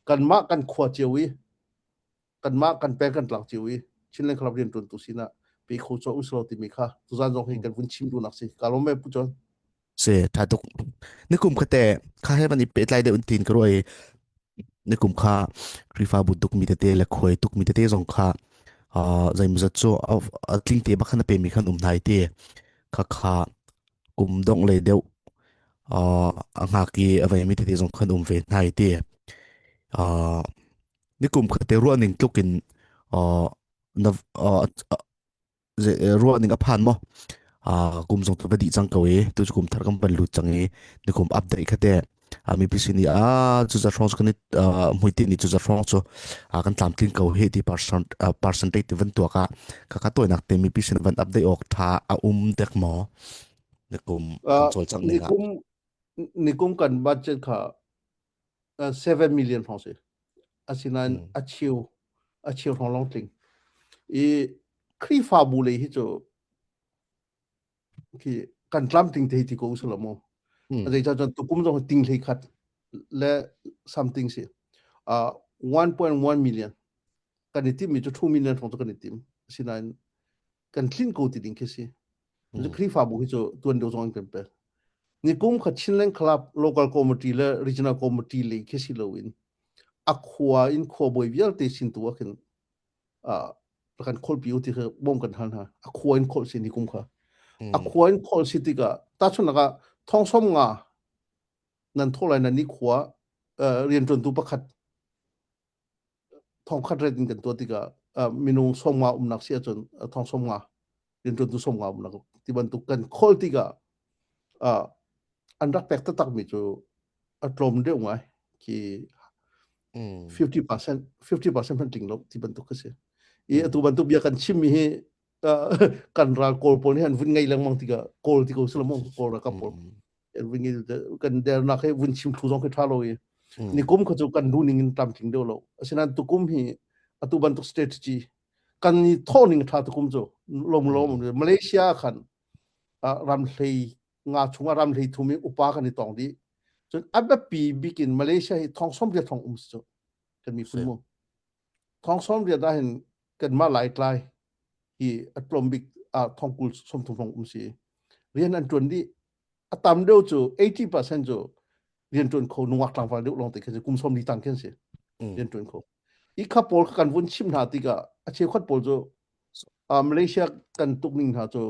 kanmah kan khua cio i kanmah kan peng kan tlang cio i Chinland Club rianṭuantu sinah pe kho cho uslo timi kha tuzan zong hi kan vun chim duhnak si ka lawm me pu John Si tha tuk ni kum khate kha he van i pehtlai deuh tin ka ruai ni kum kha Khrihfabu tuk mi tete le khuai tuk mi tete zong kha zeimawzat cu a tling te bak khan a pemi khan um hnai ti kha kha kum dongh lei deuh a ngak i a veimi tete zong khan um ve hnai ti ni kum khate ruah ning tluk in na ruah ning a phan maw kum zong tu va dih cang ko i tu cu kum thar kan van lut cang i ni kum update kha te mipi sin i a cu za hrawng cu kan i hmuitinh ni cu za hrawng cu kan tlamtlin ko hi ti percent percentage ti van tuak ah ka ka tawinak te mipi sin van update awk tha a um dek maw ni kum kan cawlcangh ning ah nikum nikum kan budget kha 7 million hrawng si asinain a cheu a cheu hrawng lawng tling i Khrihfabu lei hi cu khi kan tlamtling te hi ti ko usila mu zeicah cun tukum zong ting hlei khat le something si uh, 1.1 million kan i tim mi cu 2 million hrawng cu kan i tim asinain kan tlin ko ti ding khi si Khrihfabu hi cu tuan deuh zong an kan pek nikum kha Chinland Club local committee le regional committee lei khi si loin a khua in khua bawi vialte sin tu ah khin kan kholpi u ti kha bawm kan hal hna a khua in kholh si ni kum kha a khua in kholh si tikah tahchunhnak ah thong som nga nan tho lai nan ni khua rianṭuantu pakhat thong khat ret in kan tuah tikah minung 50 umnak si ahcun thong 50 rianṭuantu 50 umnak ti bantuk kan khawl tikah an rak pek taktak mi cu a tlawm deuh ngai khi 50% 50% hmanh tling lo ti bantuk ka si. I atu bantuk bia kan chim mi hi kan ral kawl pawl nih an vun ngei lengmang tikah kawl ti ko sila mong kawl ralkap pawl an vun ngei kan dernak he vun chim thlu zong khi tha lo i nikum kha cu kan duh ning in tlamtling deuh lo asinain tukum hi atu bantuk strategy kan i thawh ning tha tukum cu lom lom Malaysia khan ram hlei nga chungah ram hlei thum i upa kan i tong dih cun a biapi bik in Malaysia hi thong 80 thong um si cu kan miphun mu thong 80 ah hin kanmah Laitlai hi a tlawm bik ah thong 20 30 hrawng um si rian an ṭuan dih a tam deuh cu 80% cu rian ṭuan kho nungak tlangval deuh lawng te khi kum 40 tang khin si rian ṭuan kho i kha pawl kan vun chim hna tikah a cheukhat pawl cu Malaysia kan tuk ning hna cu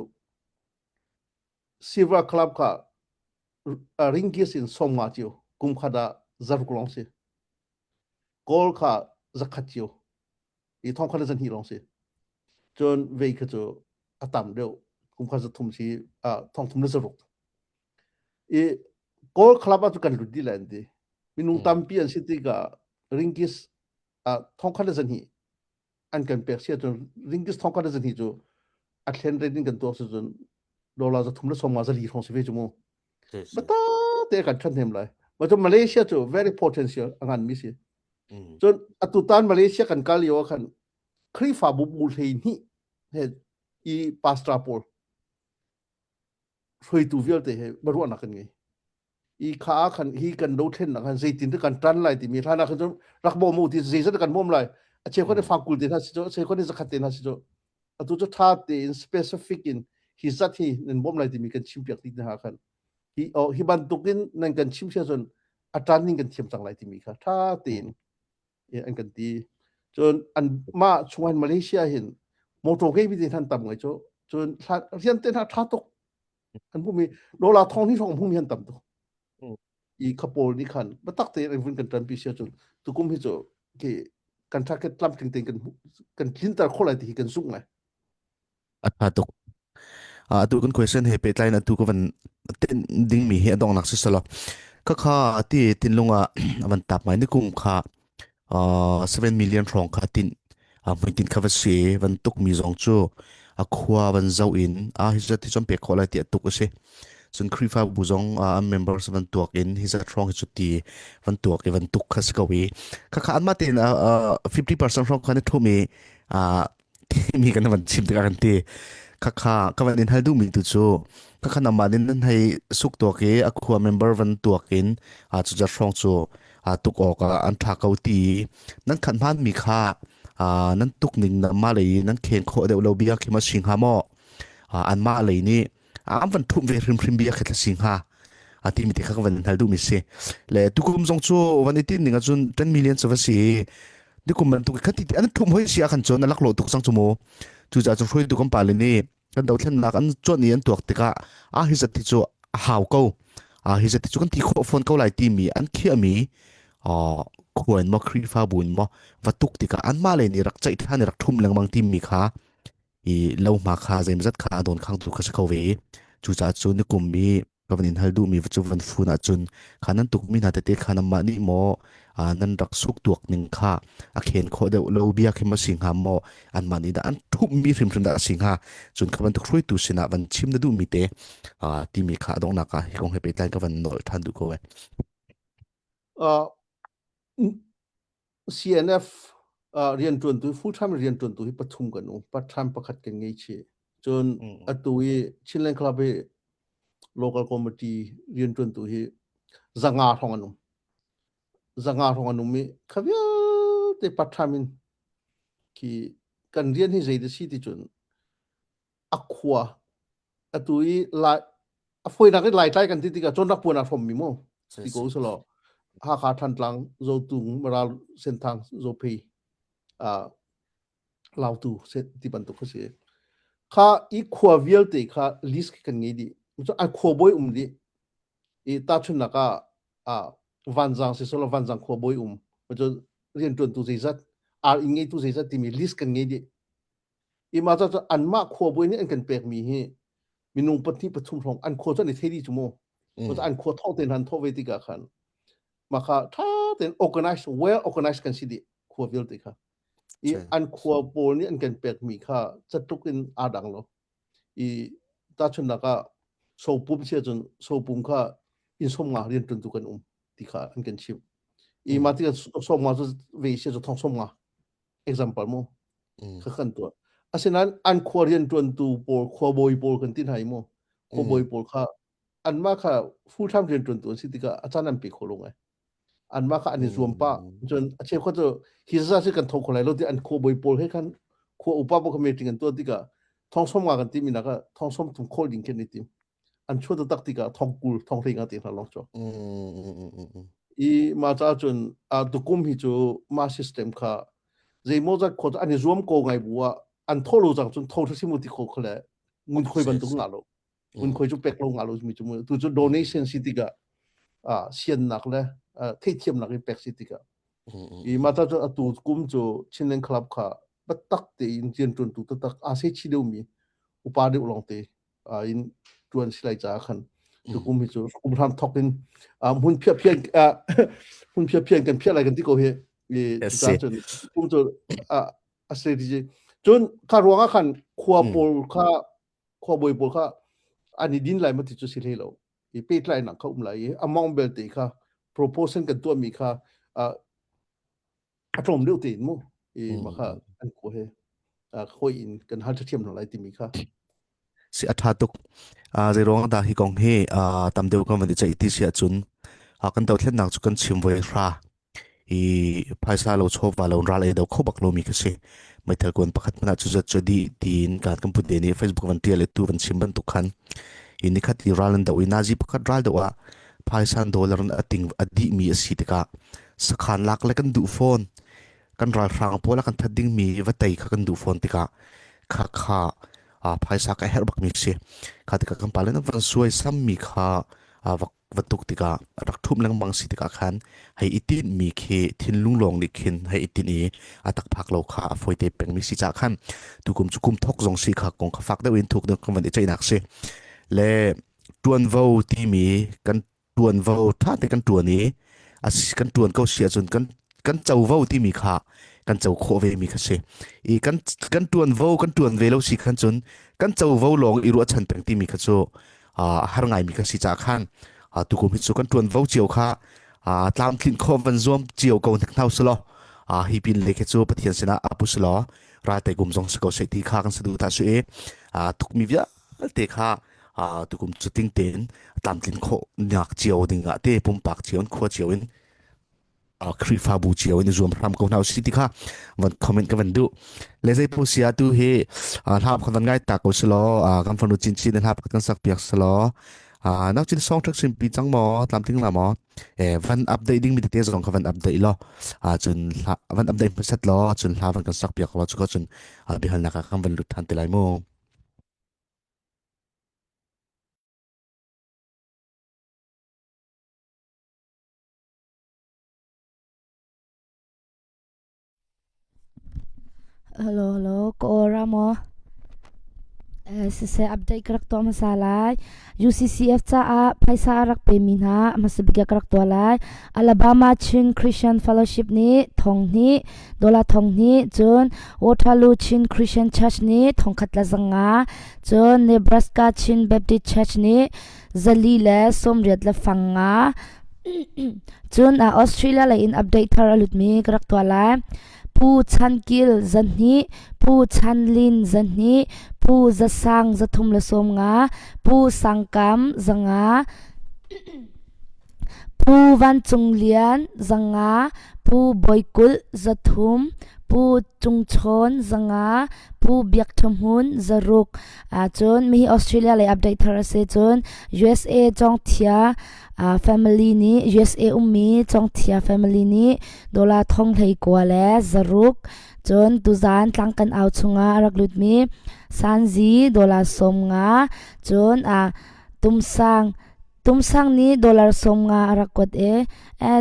Silver Club kha ringgis in 50 cio kum khat ah zaruk lawng si Kawl kha zakhat cio i thong khat le zahnih lawng si cun vei kha cu a tam deuh kum khat zathum si thong thum le zaruk i Kawl club ah cu kan lut dih lai an ti minung tampi an si tikah ringkis thong khat le zahnih an kan pek si ahcun ringkis thong khat le zahnih cu a thlen rate in kan tuak si cun dollar 3 le 50 zali hrawng si ve cu mu bata te kan ṭhan hnem lai ma cu Malaysia cu very potential a ngan mi si cun atutan Malaysia kan kal lio ah khan Khrihfabu bu 12 he i pastor pawl hruaitu vialte he ruahnak kan ngei i kha ah khan hi kan dothlennak khan zeitin kan tan lai timi hlan ah khan cun rak bawm u ti zeizat kan bawm lai a cheukhat mm. fangkul te hna si cu a cheukhat zakhat te hna si cu atu cu tha tein specific in hi zat hi nan bawm lai timi kan chim piak ti hna khan hi oh hi bantukin nan kan chim sia cun a tan ning kan thiam cang lai timi kha tha tein an kan ti cun an mah chungan Malaysia hin motor ngei mi te han tam ngai cu cun rian te hna tha tuk an hmumi dollar thong ni hrawng hmumi an tam tuk i kha pawl nih khan biatak tein an vun kan ṭanpi sia cun tukum hi cu khi kan target tlamtling tein kan kan tlinter khawh lai ti hi kan zumh ngai A ṭha tuk. Atu kan question he pehtlai in atu ka van tin dingmi hi a donghnak si selaw khakha ti thinlung ah a van tap ngai ni kum kha 7 million hrawng kha tin hmuitinh kha va si van tuk mi zong cu a khua van zoh in a hi zat hi cun pek khawh lai ti a tuk a si cun Khrihfabu zong an members van tuak in hi zat hrawng hi cu ti van tuak i van tuk kha si ko i khakha anmah tein 50% hrawng kha na thum i timi kan van chim tikah kan ti khakha ka van in hal duhmi tu cu khakha namah nin nan hei suk tuak i a khua member van tuak in a cu zat hrawng cu a tuk awk ah an tha ko ti nan khan hman mi kha nan tuk ning na ma lei nan khen khawh deuh lo bia khi ma sing ha maw anmah lei nih an van thum ve hrimhrim bia khi thla sing ha a ti mi te kha ka van hal duh mi si le tukum zong cu van i tin ning ahcun 10 million cu va si nikum bantuk kha ti an thum hoi si a kan cun a lak lo tuk sang cu mu cu ca cu hruaitu kan pale nih kan dothlennak an cuan i an tuak tikah a hi zat hi cu a hau ko a hi zat hi cu kan ti khawh fawn ko lai timi an khiahmi khua in maw Khrihfabu in maw va tuk tikah anmah le nih rak ceih ṭhan i rak ṭhum lengmang timi kha i lohma kha zeimazat kha a dawn khangtu kha si kho ve i cucaah cu nikum i ka van in hal duhmi cu van fun ahcun kha nan tukmi hna tete kha nanmah nih maw nan rak suk tuak ning kha a khen khawh deuh lo bia khi ma si hnga maw anmah nih dah an ṭhumhmi hrimhrim dah a si hnga cun kha bantuk hruaitu sinah van chim na duhmi te timi kha a donghnak ah hi kong he pehtlai ka van nawl ṭhan duh ko e. Uh, CNF rianṭuantu full time rianṭuantu hi pathum kan um part time pakhat kan ngei chih cun atu i Chinland Club hi local committee rianṭuantu hi 500 hrawng an um 500 hrawng an um i kha vialte part time in khi kan rian hi zei da si ti cun a khua atu i lai a fawinak in Laitlai kan ti tikah cawnnak puan aa hrawmmi mu ti ko usulaw Hakha Thantlang Zotung Maral Senthang Zophei uh, Lautu ti bantuk kha si kha i khua vialte kha list kan ngei dih a khua bawi um dih i tahchunhnak ah ah Vanzang si selaw Vanzang khua bawi um cu rianṭuantu zeizat. Ar inn ngeitu zeizat timi list kan ngei dih. I mah cu anmah khuabawi nih an kan pekmi hi minung pahnih pathum hrawng an khua cu an i thei dih cu mu. An khua thawh tein han thawh ve tikah khan mah kha ṭha tein organize well organized kan si dih khua vialte kha. I an khua pawl nih an kan pekmi kha catluk in aa dang lo. I tahchunhnak ah sopum si ahcun sopum kha inn 50 rian ṭuantu kan um ti kha an kan chimh. I mah tikah 50 cu ve si cu thong 50 example mu kha kan tuah. Asinain an khua rian ṭuantu pawl khuabawi pawl kan ti hna i mu khuabawi pawl kha anmah kha full time rian ṭuantu an si tikah a caan an pe kho lo ngai. Anmah kha an i zuam pah. Cun a cheukhat cu hi zaza si kan tho kho lai lo ti an khuabawi pawl he khan khua upa pawl kha meeting an tuah tikah thong 50 kan timi nak ah thong 30 khawl ding khi an i tim. An chuah taktak tikah thong 20 thong 15 te hna lawng chuak. I mah caah cun tukum hi cu mah system kha zeimawzat khua cu an i zuam ko ngai bu ah an tho lo cang cun tho hrim u ti kho kha le ngunkhuai bantuk ngah lo. Ngunkhuai cu pek lo ngah lo mi cu tu cu donation si tikah siannak le theihthiamnak in pek si tikah i mah ca cu atu kum cu Chinland Club kha biatak tein rianṭuantu taktak aa se chi deuhmi upa deuh lawngte in ṭuan si lai caah khan tukum hi cu kum hram thok in hmun phiah phian hmun phiah phian kan phiah lai kan ti ko hi i cucaah cun kum cu a strategy cun kha ruang ah khan khua pawl kha khuabawi pawl kha an i din lai ma ti cu si hlei lo i pehtlainak kha um lai i among belte kha proposal kan tuahmi kha a tlawm deuh tein mu i mah kha an ko he khoi in kan hal ṭhiam hna lai timi kha Si a ṭha tuk. Zei ruang dah hi kong hi tam deuh kan van i ceih ti si ahcun kan dothlennak cu kan chim voi hra i phaisa lo chawva lo ral ei do kho bak lomi kha si. Meithal kuan pakhat hmanh ah cu zat cu dih tiin kan kan put nih Facebook van tial tu van chim bantuk khan i nikhat i ral an do i nazi pakhat ral do ah phaisa dollar in a ting a dih mi a si tikah sakhan lak le kan duh fawn kan ralhrang pawl a kan that dingmi va tei kha kan duh fawn tikah kha kha phaisa ka herh bakmi si kha tikah kan pale na van suai sammi kha va va tuk tikah rak ṭhum lengmang si tikah khan hei i tinhmi khi thinlung lawng nih khin hei i tinh i a tak phak lo kha a fawi te pengmi si cah khan tukum cu kum thok zong si kha kong kha fak deuh in thuk deuh kan van i ceihnak si le ṭuanvo timi kan ṭuanvo ṭha te kan ṭuan i a kan ṭuan ko si ahcun kan kan covo timi kha kan co khawh ve mi kha si i kan kan ṭuanvo kan ṭuan ve lo si khan cun kan covo lawng i ruahchan peng timi kha cu a har ngai mi kha si ca khan tukum hi cu kan ṭuanvo cio kha tlamtlinh khawh van zuam cio ko hnek hna usih law hi pin le khi cu Pathian sinah apu si law ralte kum zong si ko seh ti kha kan saduhthah si i tukmi vialte kha tukum cu ting tein tlamtlin khawh nak cio ding ah te pumpak cio in khua cio in Khrihfabu cio in i zuam hram ko hna usih ti kha van comment ka van duh le zei pu sia tu hi hla kan van ngai ta ko selaw kan fanu chin chin hla kan sak piak selaw nau chin song thak sim pi chang maw tlamtling la maw van update ding mi tete zong kha van update lo cun van update hmasat law cun hla van kan sak piak lo cu cun biahalnak ah kan van lut than te lai mu Hello, hello, ka aw ra maw? Eh, siseh update ka rak tuah hmasa lai. UCCF caah phaisa a rak pemi hna hmasa bik ah ka rak tuah lai. Alabama Chin Christian Fellowship nih thong hnih, dollar thong hnih, cun Waterloo Chin Christian Church nih thong khat le zanga, cun Nebraska Chin Baptist Church nih zali le 80 le fang nga. Cun Australia lei in update thar a lutmi ka rak tuah lai. Pu Chan Kil zahnih, Pu Chan Lin zahnih, Pu Za Sang 350, Pu Sang Kam 500, Pu Van Cung Lian 500, Pu Bawi Kulh 300, Pu Cung Chawn 500, Pu Biak Tha Hmun 600. Cun mihi Australia lei update thar a si cun USA Cawngthia family nih USA ummi Cawngthia family nih dollar thong 19 le zaruk cun tuzan tlang kan au chungah a rak lutmi Sanzi dollar 50 cun Tumsang. Tumsang nih dollar 50 a rak kuat i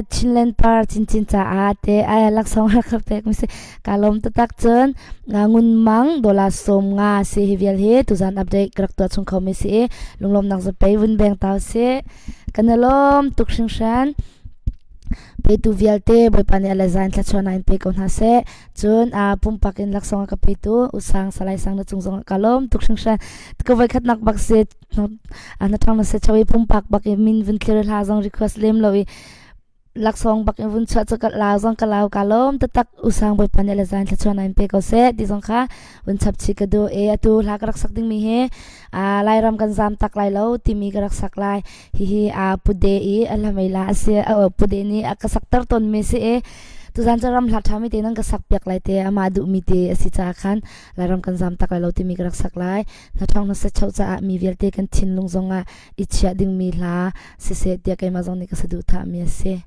Chinland par cincin caah te laksawng rak ka pek mi si. Ka lawm taktak. Cun ngun mang dollar 50 si hi vial hi tuzan update ka rak tuah chung kho mi si i lunglawmnak zapei vun beng tau si. Kan i lawm tuk hringhran. Petu vialte Bawipa nih a le zain thluachuahnak in pe ko hna seh. Cun pumpak in laksawng a ka petu Usang Salai Sang na cung zong ka lawm tuk hringhran. Ka voikhatnak bak si na thang na se chawi pumpak bak i min vun thlir hla zong request lem lo i laksawng bak in vun chuah cu ka lau zong ka lau ka lawm taktak. Usang Bawipa nih le zain thluachuahnak in pe ko seh ti zong kha vun chap chih ka duh e. Atu hla ka rak sak ding mi hi Lairam kan zam tak lai lo timi ka rak sak lai. Hihi a pude i a hlamei la a si. Pude nih a ka sak ter ton mi si e. Tuzan cu ram hla ṭha mi te nan ka sak piak lai te amah duh mi te a si caah khan Lairam kan zam tak lai lo timi ka rak sak lai. Na ṭhawng na set caah mi vialte kan thinlung zongah i chiah dingmi hla siseh tiah keimah zong nih ka saduhthah mi a si.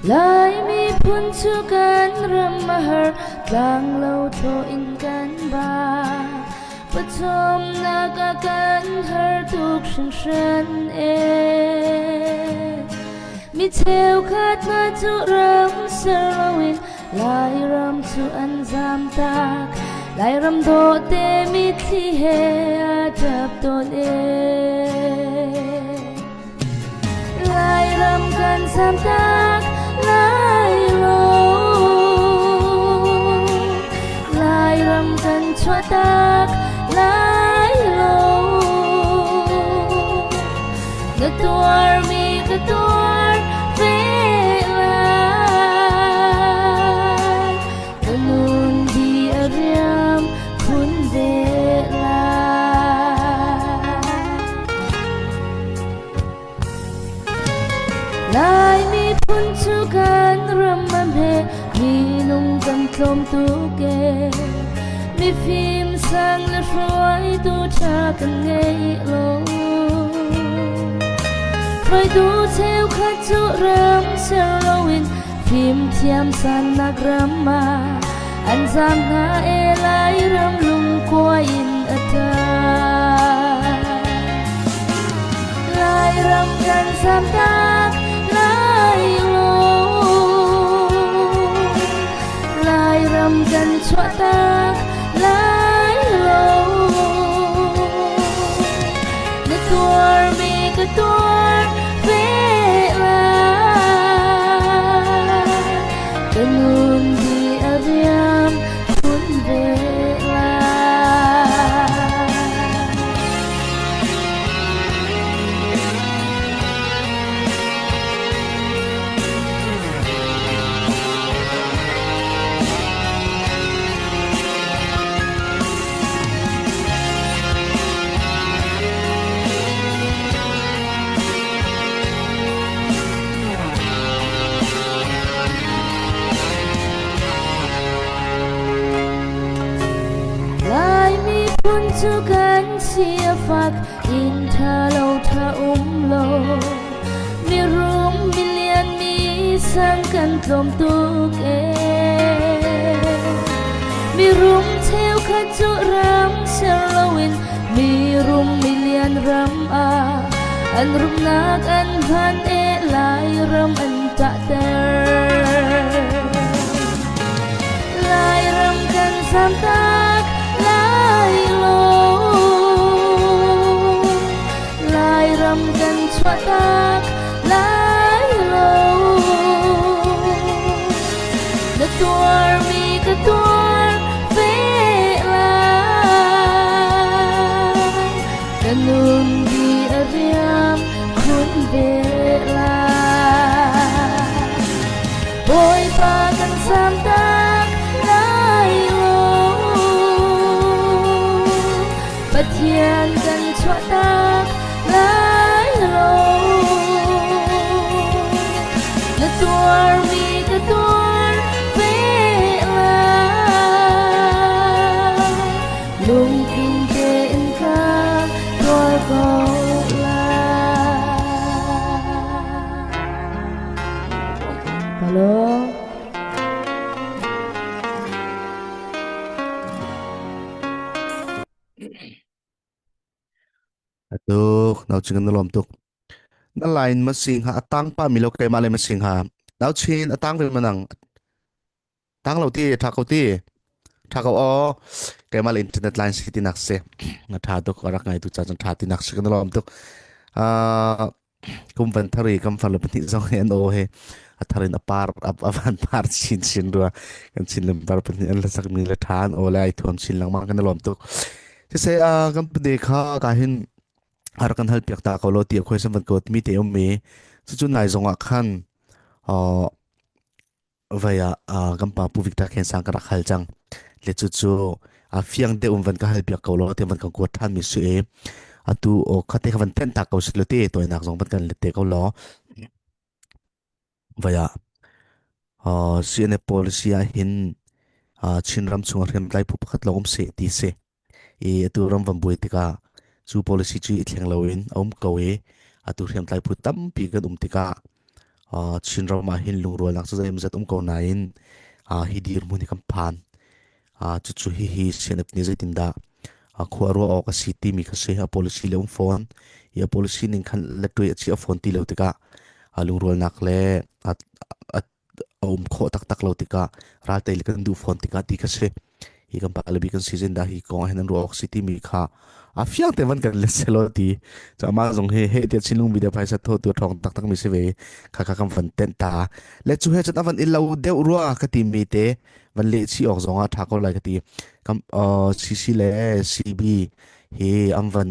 Lai miphun cu kan ram a har, tlanglo thlaw in kan ba. Pathumnak a kan har tuk hringhran e. Mi cheukhat hna cu ram ser loin Lairam cu an zam tak. Lairam dawhte mitthli he a ṭap tawn e. Lairam kan zam tak lai lo. Lairam kan chuah tak lai lo. Na tuarmi ka tuar ve lai. Ka nun di a riam khun ve lai. Lai miphun cu kan ram a hme, minung kan tlawm tuk e. Mifim sang le hruaitu ṭha kan ngei lo. Hruaitu cheukhat cu ram ser loin fimthiam sannak ram ah an zaam hna e. Lairam lungkua in a ṭa. Lairam kan zam tak lai lo. Lairam kan chuah tak lai lo. Na tuarmi ka tuar ve lai. Ka nun di a riam khun ve lai. Lai miphun cu kan si a fak, inn ṭha lo ṭha um lo. Mirum milian mi sang kan tlawm tuk e. Mirum cheukhat cu ram ser loin mirum milian ram ah an rumnak an hman e. Lairam an ṭahter. Lairam kan zam tak lai lo. Lairam kan chuah tak lai lo. Na tuarmi ka tuar ve lai. Ka nun di a riam khun ve lai. Bawipa kan zam tak lai lo. Pathian kan chuah tak lai lo. Ka lawm. Tuk nau ching na lom tuk. Na line ma sing ha atang pa mi lo keimah le ma sing ha. Nau chin atang ve manang tang lo ti tha ko ti. Tha ko o keimah le internet line si ti nak se. Na tha tuk rak ngai tu cha chan tha ti nak se kan lom tuk. Ah kum van thari kam far le pahnih zong he an o he a tharin a par a van par chin chin rua kan chin lem par pahnih an la sak mi le tha an o le ai thuam chin lengmang kan lom tuk. Siseh kan pade kha ka hin har kan hal piak ta ko lo ti a khoi sam van ko mi te um mi cucu nai zong ah khan vai ah kan pa Pu Victor Khen Sang ka rak hal cang le cucu a fiang deuh um van ka hal piak ko lo te van kan kuat than mi su e atu o khate kha van ten ta ko si lo te toinak zong van kan let te ko lo vai ah CNF policy ah hin Chinram chung hriamtlai phu pakhat lawng um seh ti si. I atu ram van buai tikah cu policy cu i thleng loin a um ko i atu hriamtlai phu tampi kan um tikah Chinram ah hin lungrualnak cu zeimawzat um ko nain hi dirhmun hi kan phan. Cucu hihi CNF nih zeitindah khua ruah awk a si timi kha si. A policy le um fawn. I a policy ning khan lettuai a chiah fawn ti lo tikah lungrualnak le a a um khawh taktak lo tikah raltei le kan duh fawn tikah ti kha si. Hi kan pa le bi kan si zen dah hi kong ah hin an ruah awk si timi kha a fiang te van kan let selaw ti. Cu amah zong hi he tiah Chinlung media phaisa tho tu thong taktak mi si ve kha kha kan van tenh ta. Le cu he cun a van i lo deuh rua ka ti mi te van leh chih awk zong ah tha ko lai ka ti. Kam CC le CB hi an van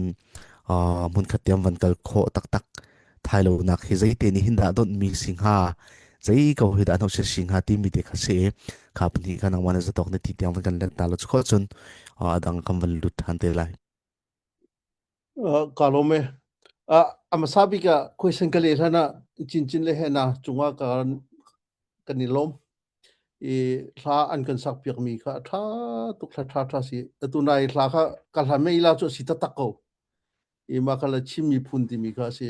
hmunkhat te an van kal khawh taktak thai lo nak hi zeite nih hin dah donh mi si hnga zei ko hi dah no se si hnga timi te kha si kha pahnih kha nangmah na zatok na ti tiang van kan let ta lo chu kho cun adang kan van lut than te lai. Ka lawm e. A hmasa bik ah question ka leh hlan ah cincin le he na cungah kan kan i lawm. I hla an kan sak piak mi kha a ṭha tuk hla ṭha ṭha si. Atu nai hla kha ka hla mei la cu a si taktak ko. I mah kha le Chin miphun timi kha a si.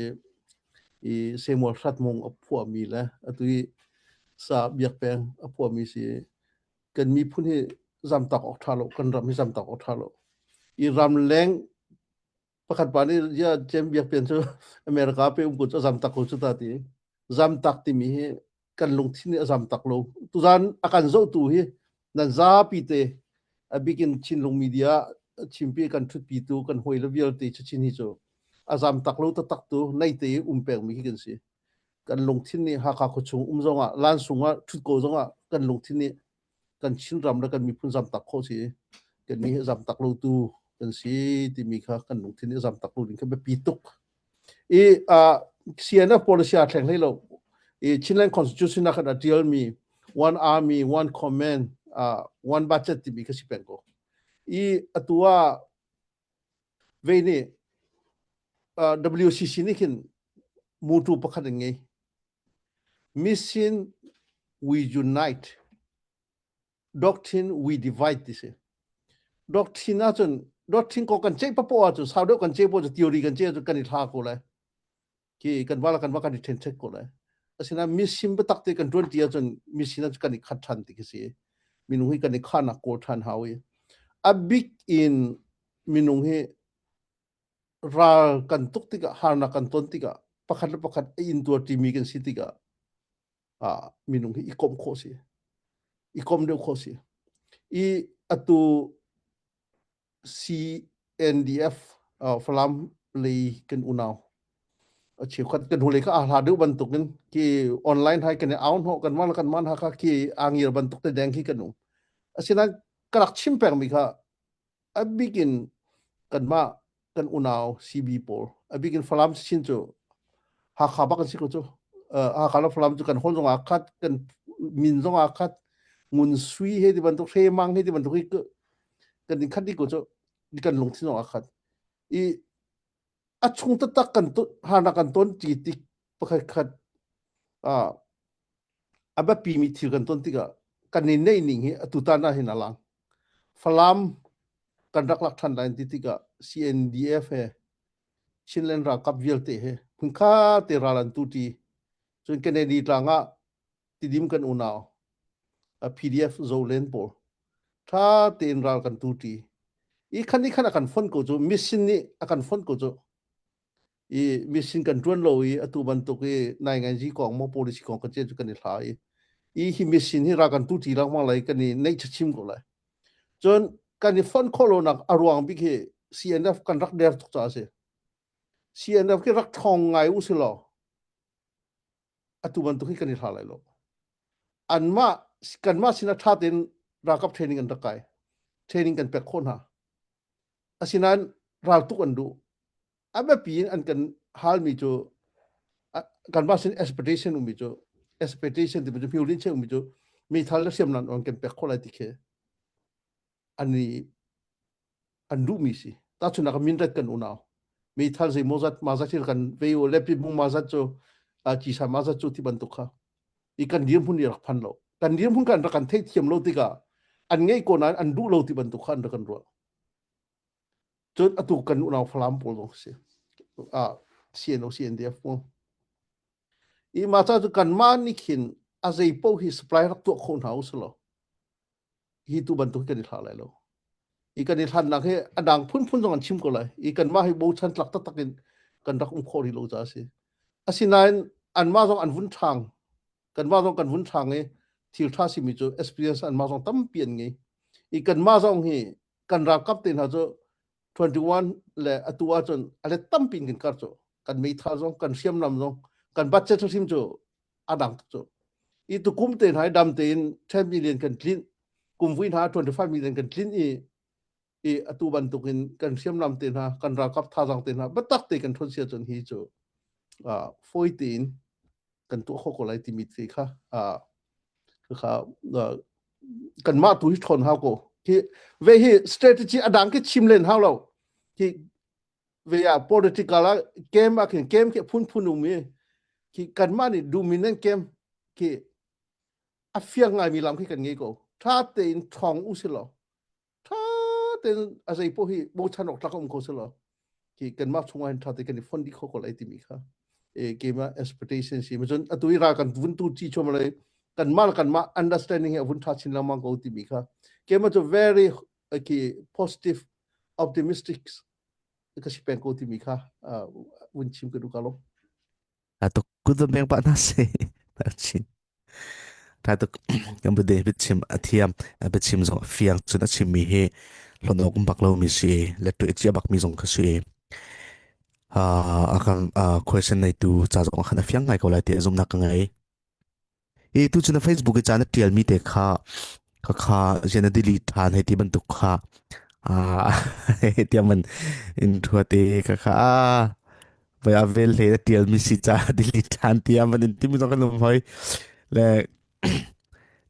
I Samuel Hratmung a phuahmi le atu i sa Biak Peng a phuahmi si. Kan miphun hi zamtak awk ṭha lo, kan ram hi zamtak awk ṭha lo. I ramleng pakhat pa nih ya Cem Biak Pian cu America pe um ko cu a zamtak ko cu ta ti. Zamtak timi hi kan lungthin nih a zamtak lo. Tuzan a kan zohtu hi nan zapi te a bikin Chinlung media chimpi kan ṭhutpitu kan hawi le vialte chin hi cu a zamtak lo taktak tu nei te i um pengmi khi kan si. Kan lungthin nih Hakha khuachung um zongah Lansung ah ṭhut ko zongah kan lungthin nih kan Chinram le kan miphun zamtak khawh si kan mi hi zamtak lo tu kan si timi kha kan lungthin nih zamtak lo ding kha biapi tuk. I uh, CNF policy aa thleng hlei lo. I Chinland Constitution ah khan a tialmi one army, one command, uh, one budget timi kha si peng ko. I atu ah ve nih uh, WCC nih khin mutu pakhat an ngei. Mission we unite, doctrine we divide ti si. Doctrine ahcun doctrine ko kan ceih papoh ahcun sau deuh kan ceih poh cu theory kan ceih ahcun kan i thla ko lai. Ki kan vala kan va kan i ṭhenṭhek ko lai. Asinain mission biatak te kan ṭuan ti ahcun mission ahcun kan i khat ṭhan ti khi si. Minung hi kan i khahnak kawl ṭhan hau i. A bik in minung hi ral kan tuk tikah harnak kan ton tikah pakhat le pakhat a intuar ṭimi kan si tikah ah minung hi i komh khawh si i komh deuh khawh si i atu CNDF uh, Falam lei kan unau a cheukhat kan hnulei kha a hla deuh bantukin ki online hai kan i au hnawh kan man kan man ha kha ki angir bantuk te deng khi kan um asinain ka rak chim pengmi kha A bik in kanmah kan unau CB pawl, a bik in Falam chin cu Hakha bak an si ko cu. Uh, Hakha le Falam cu kan hol zong aa khat, kan min zong aa khat, ngun sui he ti bantuk, hre mang he ti bantuk hi kan in khat dih ko cu. Kan lungthin zong aa khat. I a chung taktak kan harnak kan ton ti tik pakhat khat uh, a biapimi thil kan ton tikah kan i neih ning hi atu tan ah hin a lang. Falam kan rak lak ṭhan lai ti tikah CNDF he Chinland ralkap vialte he hmunkha te ral an tu ṭi. Cun Kennedy tlang ah. Tidim kan unau a PDF Zolen pawl ṭha tein ral kan tu ṭi. I khan i khan a kan fon ko cu mission nih a kan fon ko cu. I mission kan ṭuan lo i atu bantuk i nai ngai zi kong maw policy kong kan cu kan i hla i i hi mission hi ral kan tu ṭi lengmang lai kan i neih chachim ko lai. Cun kan i fon khawh lonak a ruang bik hi CNF kan rak der tuk caah a si. CNF khi rak ṭhawng ngai u si law atu bantuk hi kan i hla lai lo. Anmah kanmah sinah ṭha tein ralkap training an rak kai. Training kan pek khawh hna. Asinain raltuk an duh. A biapi in an kan halmi cu kanmah sin expectation ummi cu expectation timi cu hmiulin che ummi cu meithal le hriamnam an kan pek khawh lai ti khi an i an duhmi si. Tahchunhnak ah minret kan unau meithal zeimawzat ma zat hi kan vei u le pibung ma zat cu cisa ma zat cu ti bantuk kha i kan dirhmun i rak phan lo kan dirhmun kan rak kan theihthiam lo tikah an ngei ko nain an duh lo ti bantuk kha an rak kan ruah cun atu kan unau Falam pawl zong si ah CNO CNDF pawl i ma ca cu kanmah nih khin a zei paoh hi supply rak tuah kho hna u silo hi tu bantuk kan i hlah lai lo. I kan i hlannak hi a dang phunphun zong an chim ko lai. I kanmah hi bochan tlak taktak in kan rak um khawh rih lo caah a si. Asinain anmah zong an vun ṭhang. Kanmah zong kan vun ṭhang i thil ṭha simi cu experience anmah zong tampi an ngei. I kanmah zong hi kan ralkap te hna cu 21 le atu ahcun a let tampi in kan kar cu. Kan meithal zong, kan hriamnam zong, kan budget hrim cu a dang tuk cu i tukum te hna i dam tein 10 million kan tlinh kum vui hna 25 million kan tlinh i i atu bantukin kan hriamnam te hna kan ralkap thazang te hna biatak te kan ṭhawn sia cun hi cu fawi tein kan tuah kho ko lai timi te kha kha kanmah tu hi ṭhawn hau ko hi ve hi strategy a dang khi chim len hau lo hi ve ah political ah game ah khin game khi phunphun um i khi kanmah nih dominant game khi a fiang ngaimi lam khi kan ngei ko tha tein ṭhawng u si law tha tein a zei poh hi bochan awk tlak um ko si law khi kanmah chungah hin tha tein kan i fon dih kho ko lai timi kha e game ah expectation si cun atu i ra kan vun tu chi chom lai kanmah kanmah understanding hi a vun tha chin lengmang ko timi kha game cu very khi positive optimistic ka si peng ko timi kha vun chim ka duh ka lo. Ta tuk kut beng pa na se chin ta tuk kan bude biachim a thiam biachim zong fiang cun a chim mi hi hlon ok bak lo mi si le tu chia bak mi zong kha si a kan question nei tu cha zong khan a fiang ngai ko lai ti zum nak ka ngai I tuchun na Facebook i ca na ṭialmi te kha khakha zian na delete ṭhan hei ti bantuk kha ah tiang man in thuat i khakha ah voi a vel hle na ṭialmi si ca delete ṭhan tiah man in timi zong kan um hoi le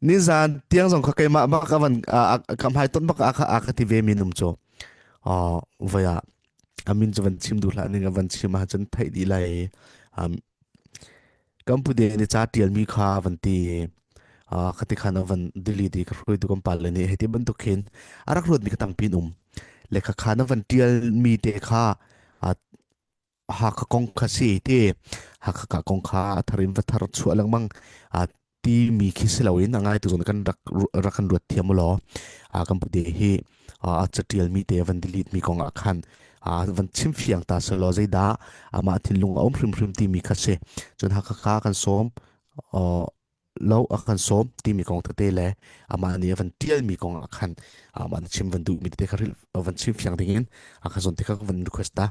nizan tiang zong kha keimah bak a van ka hmai ton bak a kha a ka ti ve mi num cu voi ah a min cu van chim duh hlah ning a van chim ahcun theih dih lai Kan pute nih ca ṭialmi kha a van ti i khati khan a van delete i ka hruaitu kan pale nih hiti bantuk khin a rak ruatmi kha tampi an um. Le khakha na van ṭialmi te kha Hakha kong kha si ti Hakha ka kong kha a thar in va thar chuah lengmang timi khi si loin a ngaitu zong kan rak rak kan ruat thiam law kan pute hi a catialmi te van delete mi kong ah khan van chim fiang ta selaw zeidah amah thinlung a um hrimhrim timi kha si cun Hakha kha kan sawm lo a kan sawm timi kong tete le amah nih a van tialmi kong ah khan amah na chim van duhmi tete kha van chim fiang ding in a ka zawn te kha van request ta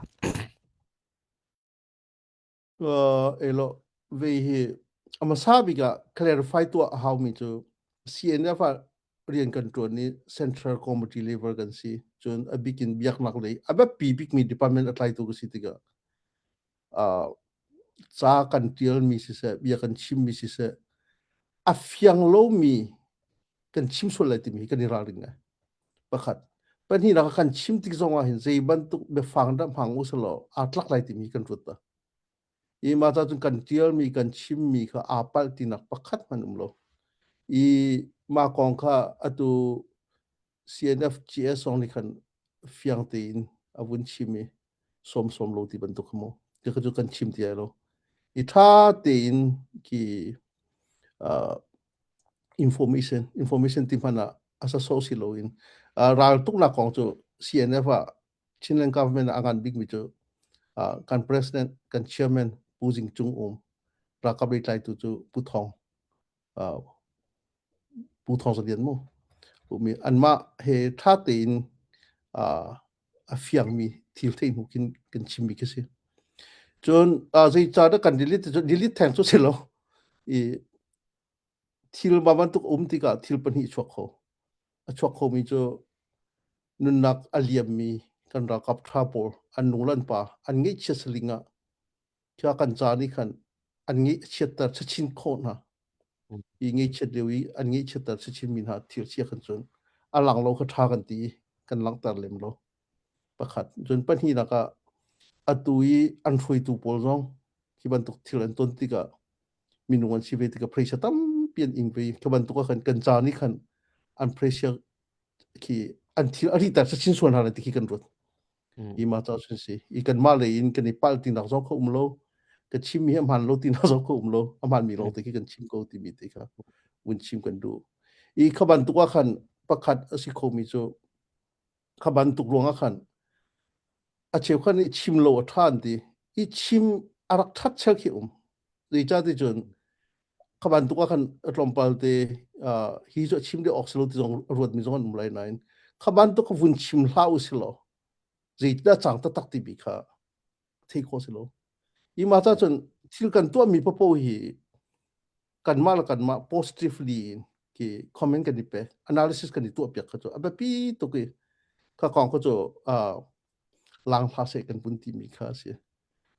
Elo vei hi a hmasa bik ah clarify tuah a haumi cu CNF ah rian kan ṭuan i Central Committee level kan si. Cun a bik in biaknak lei a biapi bikmi department a tlaitu ka si tikah uh, ca kan ṭialmi siseh, bia kan chimmi siseh, a fiang lomi kan chim sual lai timi hi kan i ralring ngai. Pakhat. Pahnihnak kan chim tik zong ah hin zei bantuk biafang dah hmang u selaw aa tlak lai timi kan ruat ta. I mah ca cun kan tialmi kan chimmi kha aa palh tinak pakhat hmanh um lo. I mah kong kha atu CNF GS zong nih khan fiang tein a vun chim i sawm sawm lo ti bantuk kha mu. Ti kha cu kan chim ti ai lo. I ṭha tein khi Uh, information information ti hmanh ah a sa so si loin uh, ral tuknak kong cu CNF ah Chinland government ah a ngan bikmi cu uh, kan president kan chairman Pu Zing Cung um ralkap lei tlaitu cu Pu Thawng uh, Pu Thawng Za Lian mu umi anmah he tha tein uh, a fiangmi thil theih hnu khin kan chimmi khi si. Cun uh, zei ca dah kan delete cu delete theng cu si lo. I thil ma bantuk um tikah thil pahnih chuak kho. A chuak khomi cu nunnak a liammi kan ralkap tha pawl an nu le an pa an ngeihchiat saling ah Khia kan ca nih khan an ngeihchiatter chachin khawh hna. I ngeihchiat lio i an ngeihchiatter chachin mi hna thil chia khan cun a lang lo kha ṭha kan ti i kan langhter lem lo. Pakhat. Cun pahnihnak ah atu i an hruaitu pawl zong hi bantuk thil an ton tikah minung an si ve tikah pressure tampi an ing ve. Khi bantuk ah khan kan ca nih khan an pressure khi an thil a rihter chin sual hna lai ti khi kan ruat. I ma ca sun si. I kanmah lei in kan i palh tinak zong kha um lo. Ka chim hi a hmaan lo tinak zong kha um lo. A hmaan mi lawng te khi kan chim ko timi te kha vun chim kan duh. I kha bantuk ah khan pakhat a si khomi cu kha bantuk ruang ah khan a cheukhat nih chim lo a ṭha an ti. I chim a rak ṭhat chel khi um. Zeicah ti cun kha bantuk ah khan a tlawmpal te hi cu a chim deuh awk si lo ti zong a ruatmi zong an um lai nain kha bantuk kha vun chim hlah u si law zeitindah cang taktak timi kha thei khawh si lo. I mah ca cun thil kan tuahmi paoh hi kanmah le kanmah positively in ki comment kan i pe analysis kan i tuah piak kha cu a biapi tuk i kha kong kha cu lang hlah seh kan vun timi kha a si.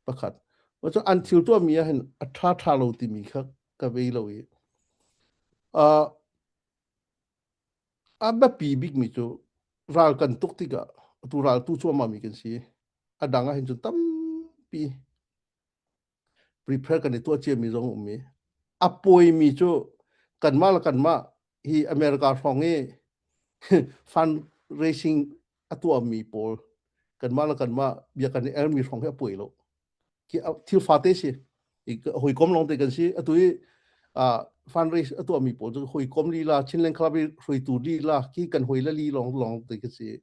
Pakhat. Cu an thil tuahmi ah hin a ṭha ṭha lo timi kha ka vei lo i uh, a biapi bikmi cu ral kan tuk tikah atu ral tu cuahmah mi kan si. A dang ah hin cun tampi prepare kan i tuah ciami zong um i a pawimi cu kanmah le kanmah hi America hrawng i fundraising a tuahmi pawl kanmah le kanmah bia kan i elmi hrawng hi a pawi lo khi thil fate si hawikom lawng te kan si atu i fundraise a tuahmi pawl cu hawikom lila Chinland Club i hruaitu lila khi kan hoi le li lawng lawng te kan si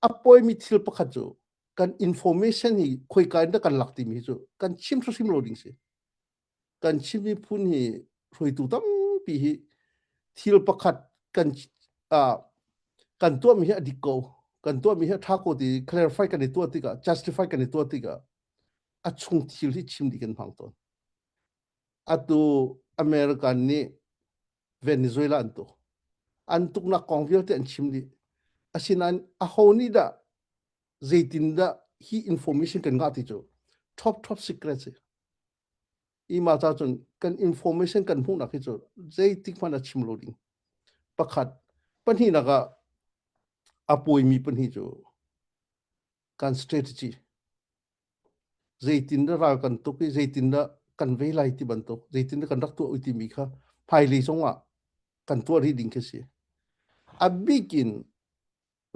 a pawimi thil pakhat cu kan information hi khoika in dah kan lak timi hi cu kan chim hrimhrim lo ding si kan Chin miphun hi hruaitu tampi hi thil pakhat kan uh, kan tuahmi hi a dik ko kan tuahmi hi a ṭha ko ti clarify kan i tuah tikah justify kan i tuah tikah a chung thil hi chim dih kan hmang tawn atu American nih Venezuela an tuk an tuknak kong vialte an chim dih asinain aho nih dah zeitindah hi information kan ngah ti cu top top secret si ima ca cun kan information kan hmuhnak hi cu zeitik hmanh a chim lo ding pakhat pahnihnak ah a puaimi pahnih cu kan strategy zeitindah ral kan tuk i zeitindah kan vei lai ti bantuk zeitindah kan rak tuah timi kha hmailei zongah kan tuah rih ding khi si a bik in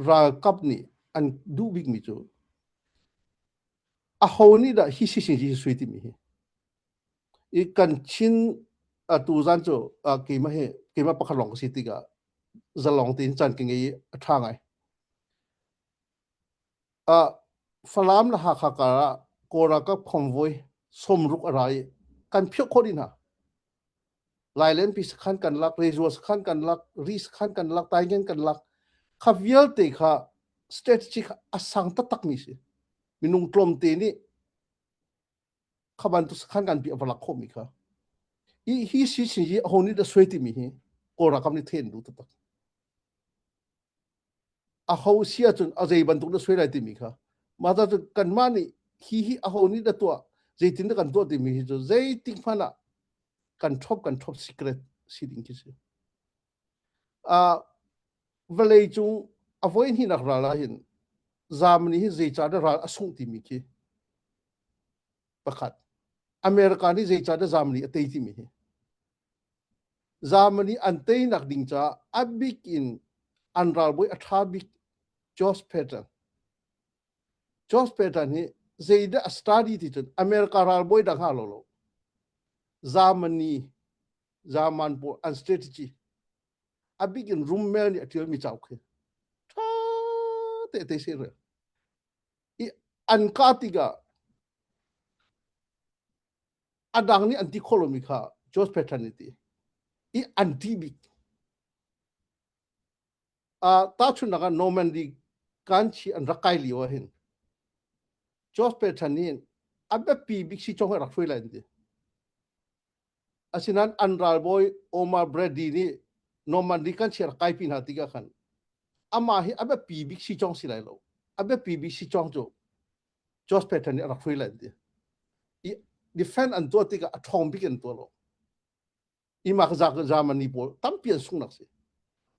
ralkap nih an duh bikmi cu aho nih dah hi si hi sui timi hi i kan Chin atu zan cu keimah hi keimah pakhat lawng ka si tikah zalong tein caan ka ngei i a ṭha ngai. Uh, Falam le Hakha kar ah Kawl ralkap convoy 60 a ra i kan phiah khawh dih hna. Lailenpi sakhan kan lak, Rezua sakhan kan lak, Ri sakhan kan lak, Taingen kan lak. Kha vialte kha strategy kha a sang taktakmi si. Minung tlawmte nih kha bantuk sakhan kan pi a va lak khawhmi kha. I hi si sin hi aho nih dah suai timi hi Kawl ralkap nih theih an duh taktak. Aho si ahcun a zei bantuk na suai lai timi kha. Mah ta cu kanmah nih hi hi aho nih dah tuah zeitin dah kan tuah timi hi cu zeitik hmanh ah kan ṭhop kan ṭhop secret si ding khi si. Uh, vawlei cung a voi hnihnak ral ah hin Germany hi zeicah dah ral a sungh timi khi pakhat. America nih zeicah dah Germany a tei timi hi. Germany an teinak ding caah a bik in an ralbawi a ṭha bik George Patton. George Patton hi zeidah a study ti cun America ralbawi dang ha lo lo. Germany. Zaman pawl an strategy a bik in Rummel nih a ṭialmi cauk hi ṭha te te se rel. I an kah tikah a dang nih an ti khawh lomi kha George Patton nih ti i an ṭih bik. Uh, tahchunhnak ah Normandy kanchi an rak kai lio ah hin George Patton nih a biapi bik si cong hi rak hruai lai an ti. Asinain an ralbawi Omar Brady nih Normandy kan chia rak kaipi hna tikah khan amah hi a biapi bik si cong si lai lo. A biapi bik si cong cu George Patton nih a rak hruai lai an ti. I defend an tuah tikah a ṭhawng bik an tuah lo. Ima ka Germany pawl tampi an sungnak si.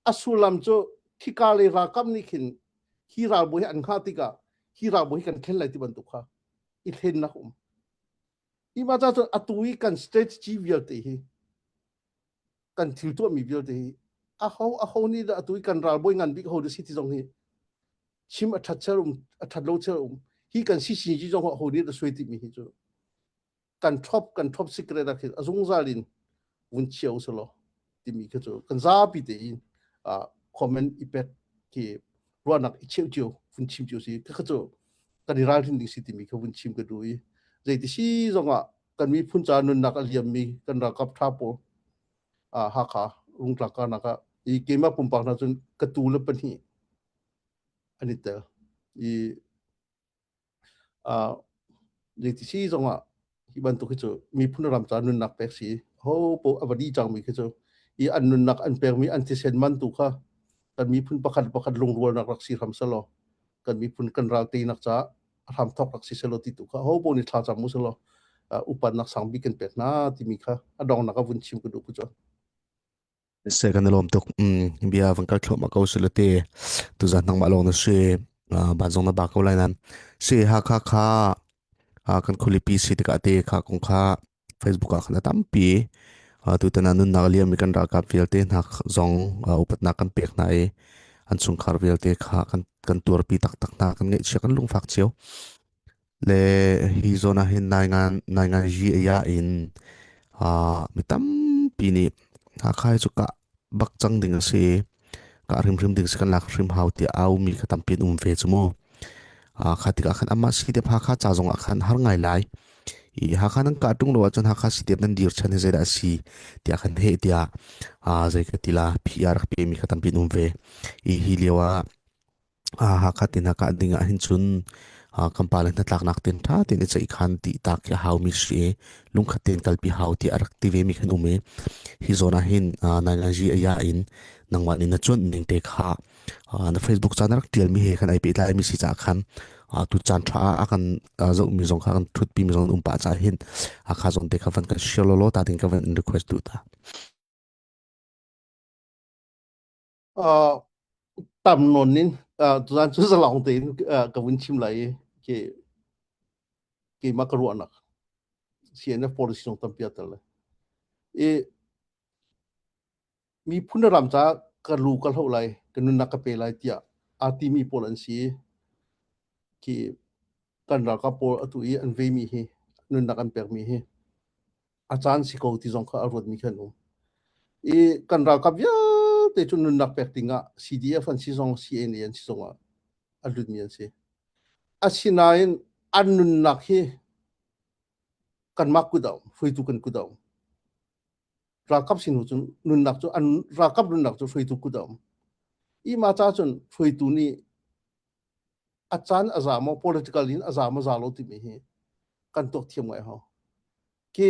A sullam cu khika lei ralkap nih khin hi ralbawi hi an hngah tikah hi ralbawi hi kan thlen lai ti bantuk kha i thlennak um. Ima ca cun atu i kan strategy vialte hi kan thil tuahmi vialte hi aho aho nih dah atu i kan ralbawi ngan bik ho dah si ti zong hi chim a ṭhat chel um a ṭhat lo chel um hi kan si sin zong ho nih dah suai timi hi cu kan ṭhop kan ṭhop secret ah khin a zungzal in vun chia u selaw timi kha cu kan zapi tein comment i pek khi ruahnak i cheuh cio vun chim cio si kha cu kan i ralrin ding si timi kha vun chim ka duh i zeiti si zongah kan miphun ca nunnak a liammi kan ralkap ṭha pawl Hakha Rungtlak karnak ah i keimah pumpak hna cun ka tu le pahnih an i tel i Uh, zeiti si zongah hi bantuk hi cu miphun ram ca nunnak pek si ho po a va di cangmi khi cu i an nunnak an pekmi an thisen man tu kha kan miphun pakhat pakhat lungrualnak rak si hram selaw kan miphun kan ral teinak ca hram thok rak si selaw ti tu kha ho po nih thla cam mu selaw uh, upatnak sang bik kan pek hna timi kha a dongnak a vun chim ka duh ku cu Se kan i lawm tuk. Mm, bia van kal thluahmah ko sila te. Tuzan nangmah lawng na si. Uh, ban zong na ba ko lai nan. Si Hakha kha uh, kan khualipi si tikah te kha kong kha Facebook ah khan a tampi. Uh, tutan ah nunnak a liammi kan ralkap vialte hna zong uh, upatnak kan pek hna i an chungkhar vialte kha kan kan tuarpi taktak hna kan ngaihchia kan lungfak cio. Le hi zawn ah hin naingan naingan yi aya in uh, mi tampi nih Hakha hi cu kah bak cang ding a si. Kah hrimhrim ding si kan lak hrim hau tiah au mi kha tampi an um ve cu mu. Uh, kha tikah khan amah CDF Hakha ca zong ah khan har ngai lai. I Hakha nan kah ṭung lo ahcun Hakha CDF nan dir chan hi zeidah a si tiah khan heh tiah uh, zei ka ti la PR ka pe mi kha tampi an um ve. I hi lio ah Hakha te hna kah ding ah hin cun kan pale hnatlaknak ten ṭha tein i ceihkhan ti tak khi a haumi si i lungkhat tein kalpi hau tiah a rak ti ve mi khan um i hi zawn ah hin nainganzi a ya in nangmah nih na cuanh ning te kha na Facebook ca na rak ṭialmi he khan ai pehtlai mi si caah khan tu caan ṭha ah a kan zohmi zong kha kan ṭhutpi mi zong an um pah caah hin kha zawn te kha van kan share lawlaw ta ding ka van in request duh ta. Uh, tam nawn in uh, tuzan cu zalong tein uh, ka vun chim lai i ke keimah ka ruahnak CNF policy zong tampi a tel lai. I miphun ram ca ka lu ka hloh lai ka nunnak ka pe lai tiah aa timi pawl an si i khi kan ralkap pawl atu i an veimi hi nunnak an pekmi hi a caan si ko ti zong kha a ruatmi kha an um. I kan ralkap vialte cu nunnak pek ding ah CDF an si zong CNA an si zong ah a lutmi an si. Asinain an nunnak hi kanmah kut a um, hruaitu kan kut a um. Ralkap sin hnu cun nunnak cu an ralkap nunnak cu hruaitu kut a um. I ma ca cun hruaitu nih a caan a za maw political in a za maw za lo timi hi kan tuak thiam ngai hau. Khi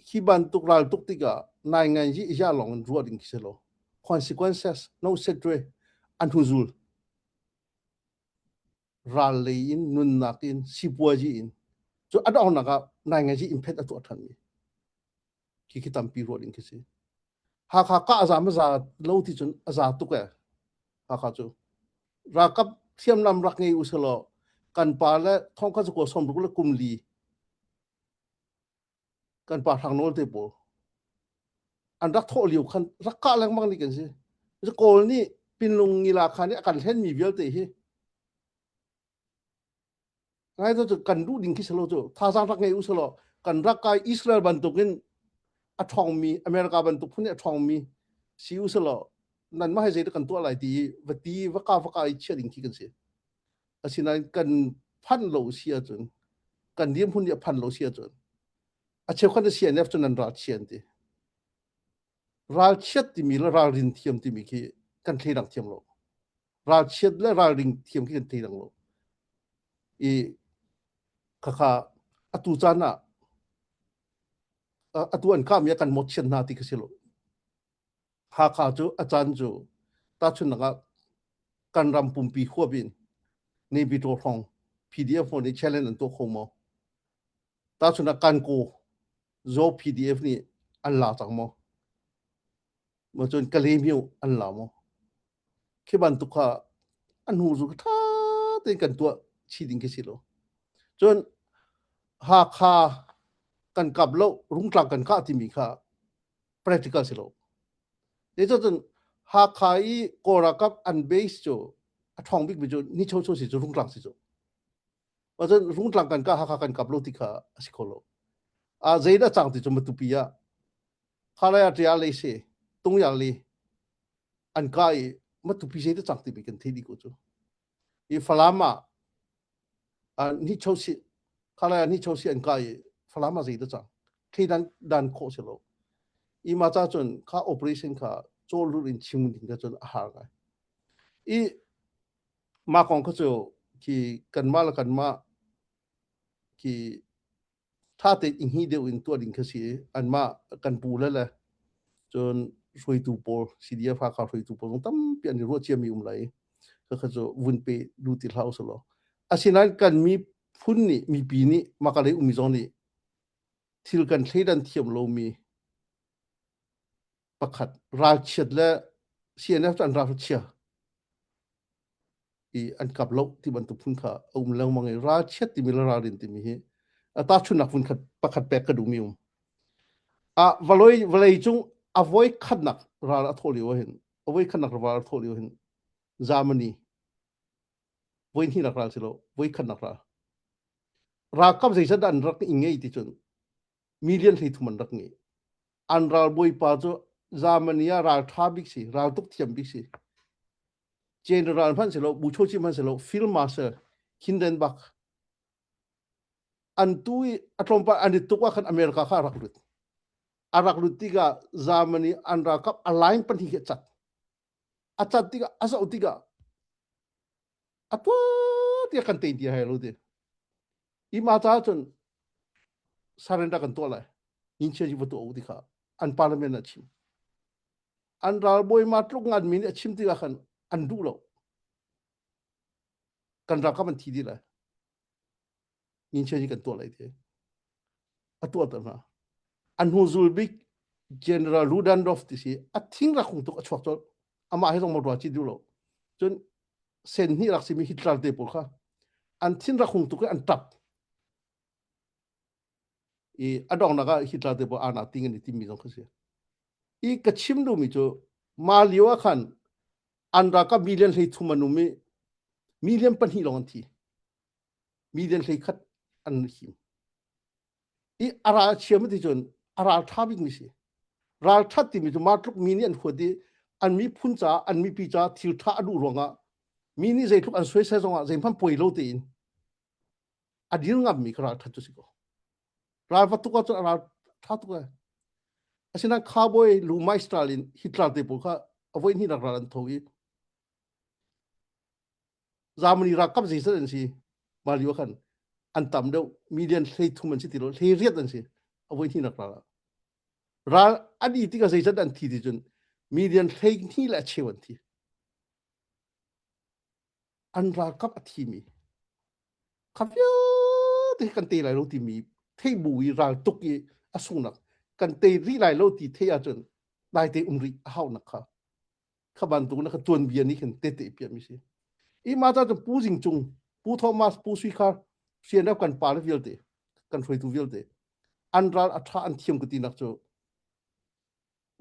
hi bantuk ral tuk tikah nai ngai hi ya long in ruah ding khi si lo. Consequences no setre an hnu zul ral lei in nunnak in sipuazi in cu a donghnak ah nai ngai hi impact a tuah than mi khi khi tampi ruah ding khi si. Hakha ka a za ma za lo ti cun a za tuk e. Hakha cu ralkap thiamnam rak ngei u selaw kan pa le thong kha cu ko som ruk le kum li kan pa hrang nawl te pawl an rak thawh lio khan rak kah lengmang ni kan si kawl nih pinlung ngila khan nih a kan hlen mi vialte hi ngai cu kan duh ding khi selo cu thazaang rak ngei u selaw kan rak kai Israel bantukin. A ṭhawngmi America bantuk phun i a ṭhawngmi si u selaw nanmah he zeidah kan tuah lai ti i va ti va ka va ka i chiah ding khi kan si. Asinain kan phanh lo si ahcun kan dirhmun nih a phanh lo si ahcun a cheukhat na CNF cu nan ralchia an ti. Ralchiat timi le ralrin thiam timi khi kan thleidang thiam lo. Ralchiat le ralring thiam khi kan thleidang lo. I khakha atu caan ah atu an kahmi ah kan mawhchiat hna ti kha si lo. Hakha cu a caan cu tahchunhnak ah kan ram pumpi huap in Naypyidaw hrawng PDF pawl nih challenge an tuah kho maw? Tahchunhnak Kankaw Zaw PDF nih an la cang maw? Ma cun Kalaymyo an la maw? Khi bantuk kha an hnu zu ṭha tein kan tuah chih ding khi si lo. Cun Hakha kan kap lo, Rungtlang kan kah timi kha practical si lo. Zeicahcun Hakha i Kawl ralkap an base cu a ṭhawng bikmi cu ni cho cho si cu Rungtlang si cu. Cun Rungtlang kan kah Hakha kan kap lo ti kha a si kho lo. Ah zeidah cang ti cu Matupi ah Khalaya ṭia le si Tungyang le an kah i Matupi zeidah cang timi kan thei dih ko cu. I Falam ah ni cho si khalai ni cho si an kai i Falam ah zeidah cang thleidan dan khawh si lo. I ma ca cun kha operation kha cawl lut in chim ding kha cun a har ngai. I mah kong kha cu khi kanmah le kanmah khi ṭha tein i hngih deuh in tuah ding kha si i anmah kan pu le le cun hruaitu pawl CDF Hakha hruaitu pawl zong tampi an i ruah ciami um lai i kha cu vun pe duh ti hlah usih law asinain kan miphun nih mipi nih maka lei ummi zong nih thil kan thleidan thiam lomi pakhat ralchiat le CNF cu an ralchia i an kap lo ti bantuk phun kha a um lengmang i ralchiat timi le ralrin timi hi tahchunnak phun khat pakhat pek ka duhmi um a valoi vawlei cung a voi khatnak ral a thawh lio hin a voi khatnak ral a thawh lio hin Germany voi hnihnak ral si lo voi khatnak ral ralkap zeizat an rak i ngei ti cun million 30 an rak ngei an ralbawipa cu Germany ah ral ṭha bik si ral tuk thiam bik si general hmanh si lo buchochi hmanh si lo field marshal Hindenburg an tu i a tlawmpal an i tuk ah khan America kha a rak lut a rak lut tikah Germany an ralkap a line pahnih khi a cat a cat tikah a zoh tikah a tuah tiah kan tein ti hai lo ti ima ca cun surrender kan tuah lai in chia ji va tuah u ti kha an parliament ah chim an ralbawi ma tluk ngan mi nih a chim tikah khan an duh lo kan ralkap an thi dih lai in chia ji kan tuah lai ti a tuah ter hna an hnu zul bik general Ludendorff ti si a thing rak hung tuk a chuak colh amah he zong mo chi duh lo cun sen hnih rak simi Hitler te pawl kha an thin rak hung tuk i an tap i a donghnak ah Hitler te pawl ana ting an i timmi zong kha si i ka chim duhmi cu ma lio ah khan an ralkap million 33 an um i million pahnih lawng an thi million 11 an him i a ral chiam ti cun a ral ṭha bikmi si ral ṭhat timi cu mah tluk mi nih an huat i an miphun caah an mipi caah thil ṭha a duh ruangah mi nih zeitluk an soisel zongah zeihmanh poi lo tein a dir ngammi kha ral ṭhat cu si ko ral va tuk ahcun a ral ṭha tuk ai asinain cowboy lu maestral in Hitler te pawl kha a voi hnih rak ral an tho i Germany ralkap zeizat an si mah lio khan an tam deuh million 33 an si ti lo 18 an si a voi hnih nak ral ah ral an i tikah zeizat an thi ti cun million 12 le a cheu an thi an ralkap a thimi kha vialte kan te lai lo timi thei bu i ral tuk i a sungnak kan te rih lai lo ti thei ahcun dai te um rih a haunak kha kha bantuk na kha tuanbia nih khin tete piah mi si i ma ta pu Jing Cung pu Thomas pu Sui Khar CNF kan pa le vialte kan hruaitu vialte an ral a tha an thiam ka ti nak cu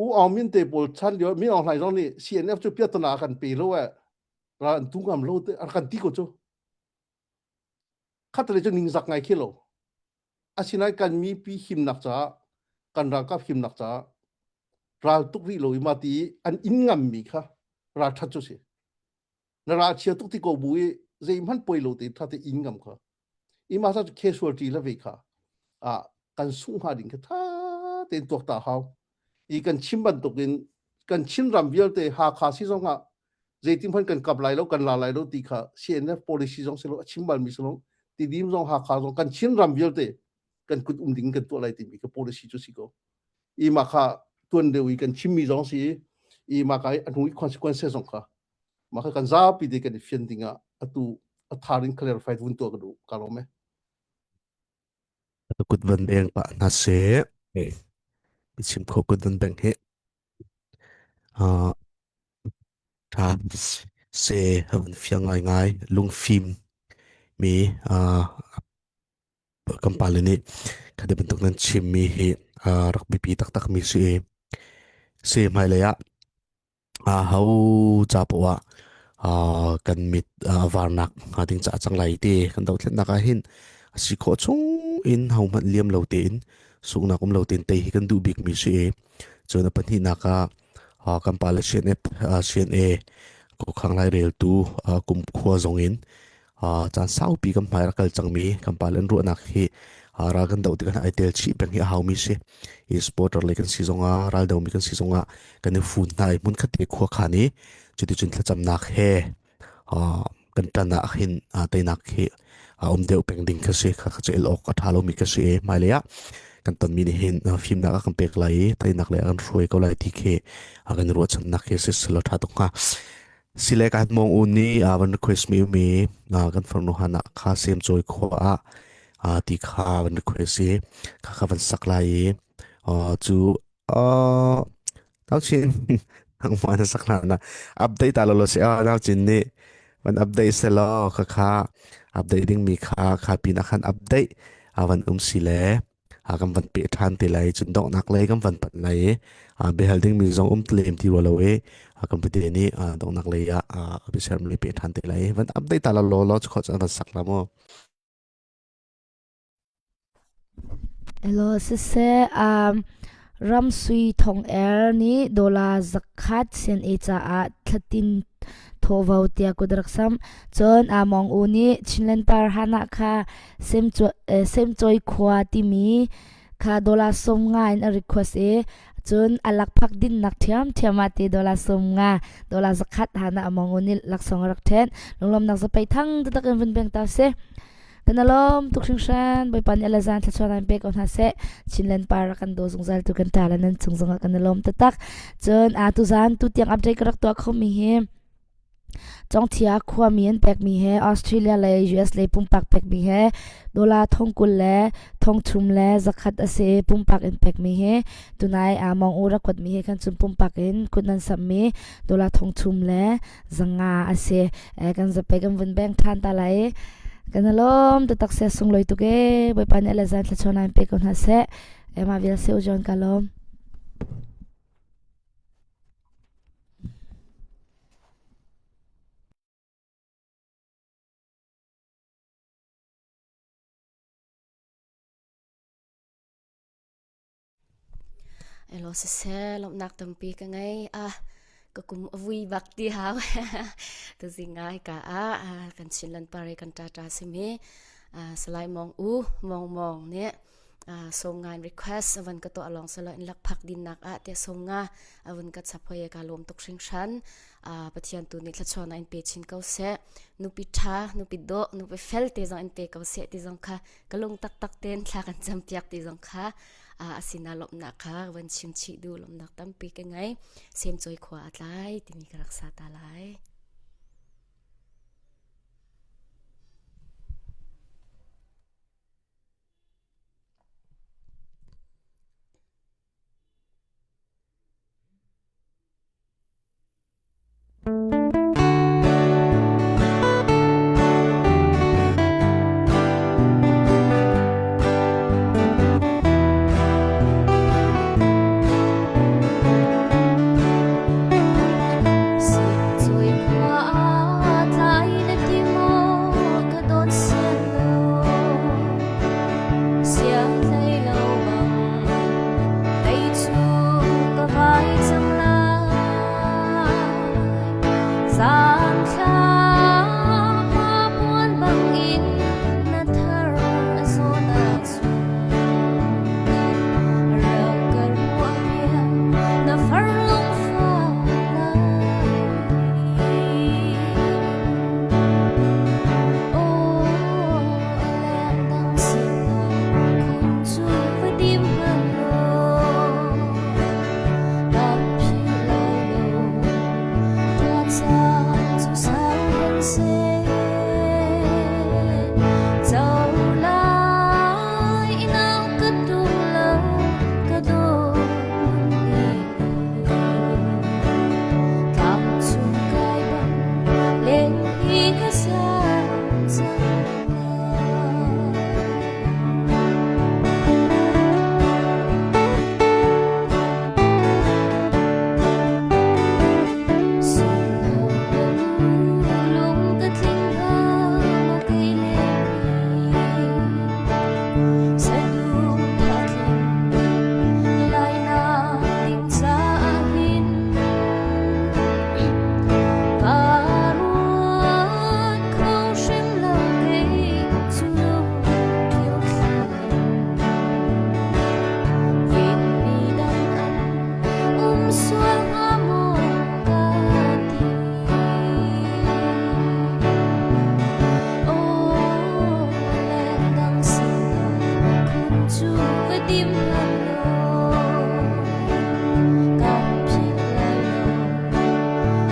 U Aung Min te pawl chan lio Min Aung Hlaing zong nih CNF cu piatana kan pe lo eh ral an tu ngam lo te an kan ti ko cu khat le cu ningzak ngai khi lo asinain kan mipi himnak caah. Kan ralkap himnak caah ral tuk rih lo i mah ti i an inn ngammi kha ralṭhat cu si. Na ralchia tuk ti ko bu i zeihmanh poi lo tein ṭha te inn ngam kha. I mah cu casualty la ve kha ah kan sungh hnga ding kha ṭha tein tuak ta hau. I kan chim bantukin kan Chinram vialte Hakha si zong ah zeitin hmanh kan kap lai lo kan la lai lo ti kha CNF policy zong si lo a chim balmi si lo Tidim zong Hakha zong kan Chinram vialte kan kut um ding kan tuah lai timi ka policy cu si ko. I mah kha tuan deuh i kan chimmi zong si i mah ka i a hnu i consequences zong kha mah kha kan zapi te kan i fian ding ah atu a thar in clarify vun tuah ka duh ka lawm e. Kut van beng pah hna seh. Chim kho kut van beng hi. Tha se van fiang ngai ngai lungfim mi kan pale nih khati bantuk nan chimmi hi rak biapi taktak mi si i si hmailei ah ho ca poah ah kan mit a varnak hnga ding caah cang lai ti kan dothlennak ah hin a si khawh chung in ho hmanh liam lo tein sunghnak um lo tein tei hi kan duh bik mi si i cun a pahnihnak ah kan pale CNF CNA Kokhang Laireltu kumkhua zong in caan saupi kan hmai rak kal cangmi kan pale an ruahnak hi ral kan doh tikah ai tel chih peng hi a haumi si i supporter lei kan si zongah ral domi kan si zongah kan i fun hna i hmun khat te khua khan i cuticun thlacamnak he kan ṭan ah hin teinak hi a um deuh peng ding kha si kha kha cu el awk a ṭha lomi kha si i hmailei ah kan tonmi nih hin fimnak a kan pek lai i teinak lei a kan hruai ko lai ti khi kan i ruahchannak hi si selaw ṭha tuk hnga. Sile kan mong un nih van request mi umi kan farnu hana kha sem cawi khua ah ti kha van request i kha kha van sak lai i cu Tauchin nangmah na sak hna na update ta lo lo si ah Tauchin nih van update se law kha kha update ding mi kha kha pin ah khan update a van um si le a kan van pe ṭhan te lai cun donghnak lei kan van panh lai i biahal ding mi zong um lem ti rua lo i kan pate nih donghnak lei ah biaser mi pe ṭhan te lai van update ta lo law law cu khawh cun van sak la mu. Hello, siseh Ramsui Thong Er nih dollar zakhat CNA caah thlatin thawhvo tiah kut a rak samh. Cun Aa Mawng U nih Chinland Par Hanah kha Semcawi khua timi kha dollar 50 in a request i cun a lakphak dinnak ṭhiamṭhiam ah ti dollar 50 dollar zakhat Hanah A Mawng U nih laksawng a rak ṭhen. Lunglawmnak zapei thang taktak in vun peng ta sih. Kan alawm tuk hringhran Bawipa nih alazan thluachuah in pe ko hna seh. Chinland par rak kan daw zungzal tu kan ta le nan cung zongah kan alawm taktak. Cun a tuzan tu tiang update ka rak tuah kho mi hi Congthia khuami an pekmi he Australia le US le pumpak pekmi he dollar thongkul le thongthum le zakhat a si pumpak in pekmi he tunai a mong u rak kuatmi he khan cun pumpak in kut nan sammi dollar thongthum le zanga a si kan zape kan vun beng ṭhan ta lai kan alawm taktak se sunglawi tuk e bawipa nih le zan thlachuan in pe ko hna seh ema vial se u John ka lawm Elaw siseh lawmhnak tampi ka ngei. Ah, ka kum a vui bak ti hau. Tuzing ah hika ah kan Chinland Pari kan ṭaṭa simi Salai Mong U Mong Mong nih sawmnga in request a van ka tuah lawng silo in lakphak dinnak ah tiah sawmnga a vun ka chap hoi ka lawm tuk hringhran. Pathian tu nih thluachuahnak in pe chin ko seh. Nupi ṭha, nupi dawh, nupi fel te zong in pe ko seh ti zong kha ka lung taktak tein thla kan campiak ti zong kha a sinah lawmhnak kha van chim chih duh lawmhnak tampi ka ngei semcawi khua a tlai timi ka rak sa ta lai. tim hlan lo kan philh lai lo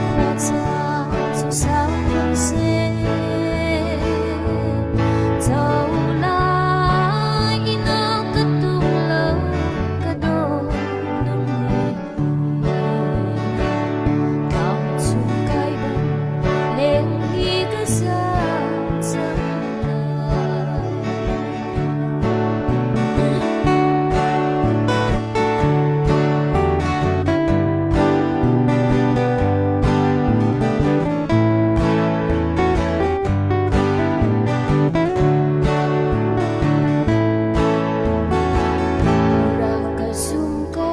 khua caan cu sau hmanh seh co lai na ka tung lo ka dawt nung ni Tlang chung kai bang leng hi ka sang cang lai. Rak ka zum ko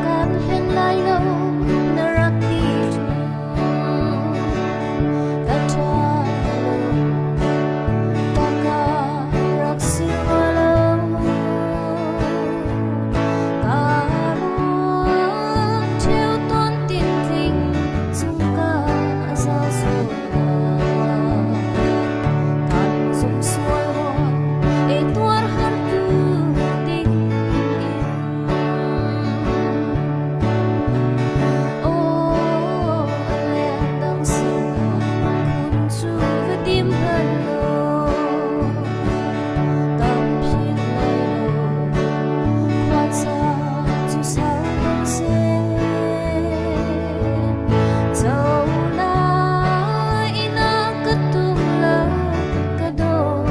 kan hlen lai lo na rak ti ṭung ka ṭha lo ta ka rak si hnga lo ka ruang ṭheo tawn tin tling cung ka zal sual kan zum sual rua e tuar har tu ding in Aw a leng dang sinah khun cu va tim hlan law kan philh lai lo khua caan cu sau hmanh seh co lai na ka tum lo ka dawt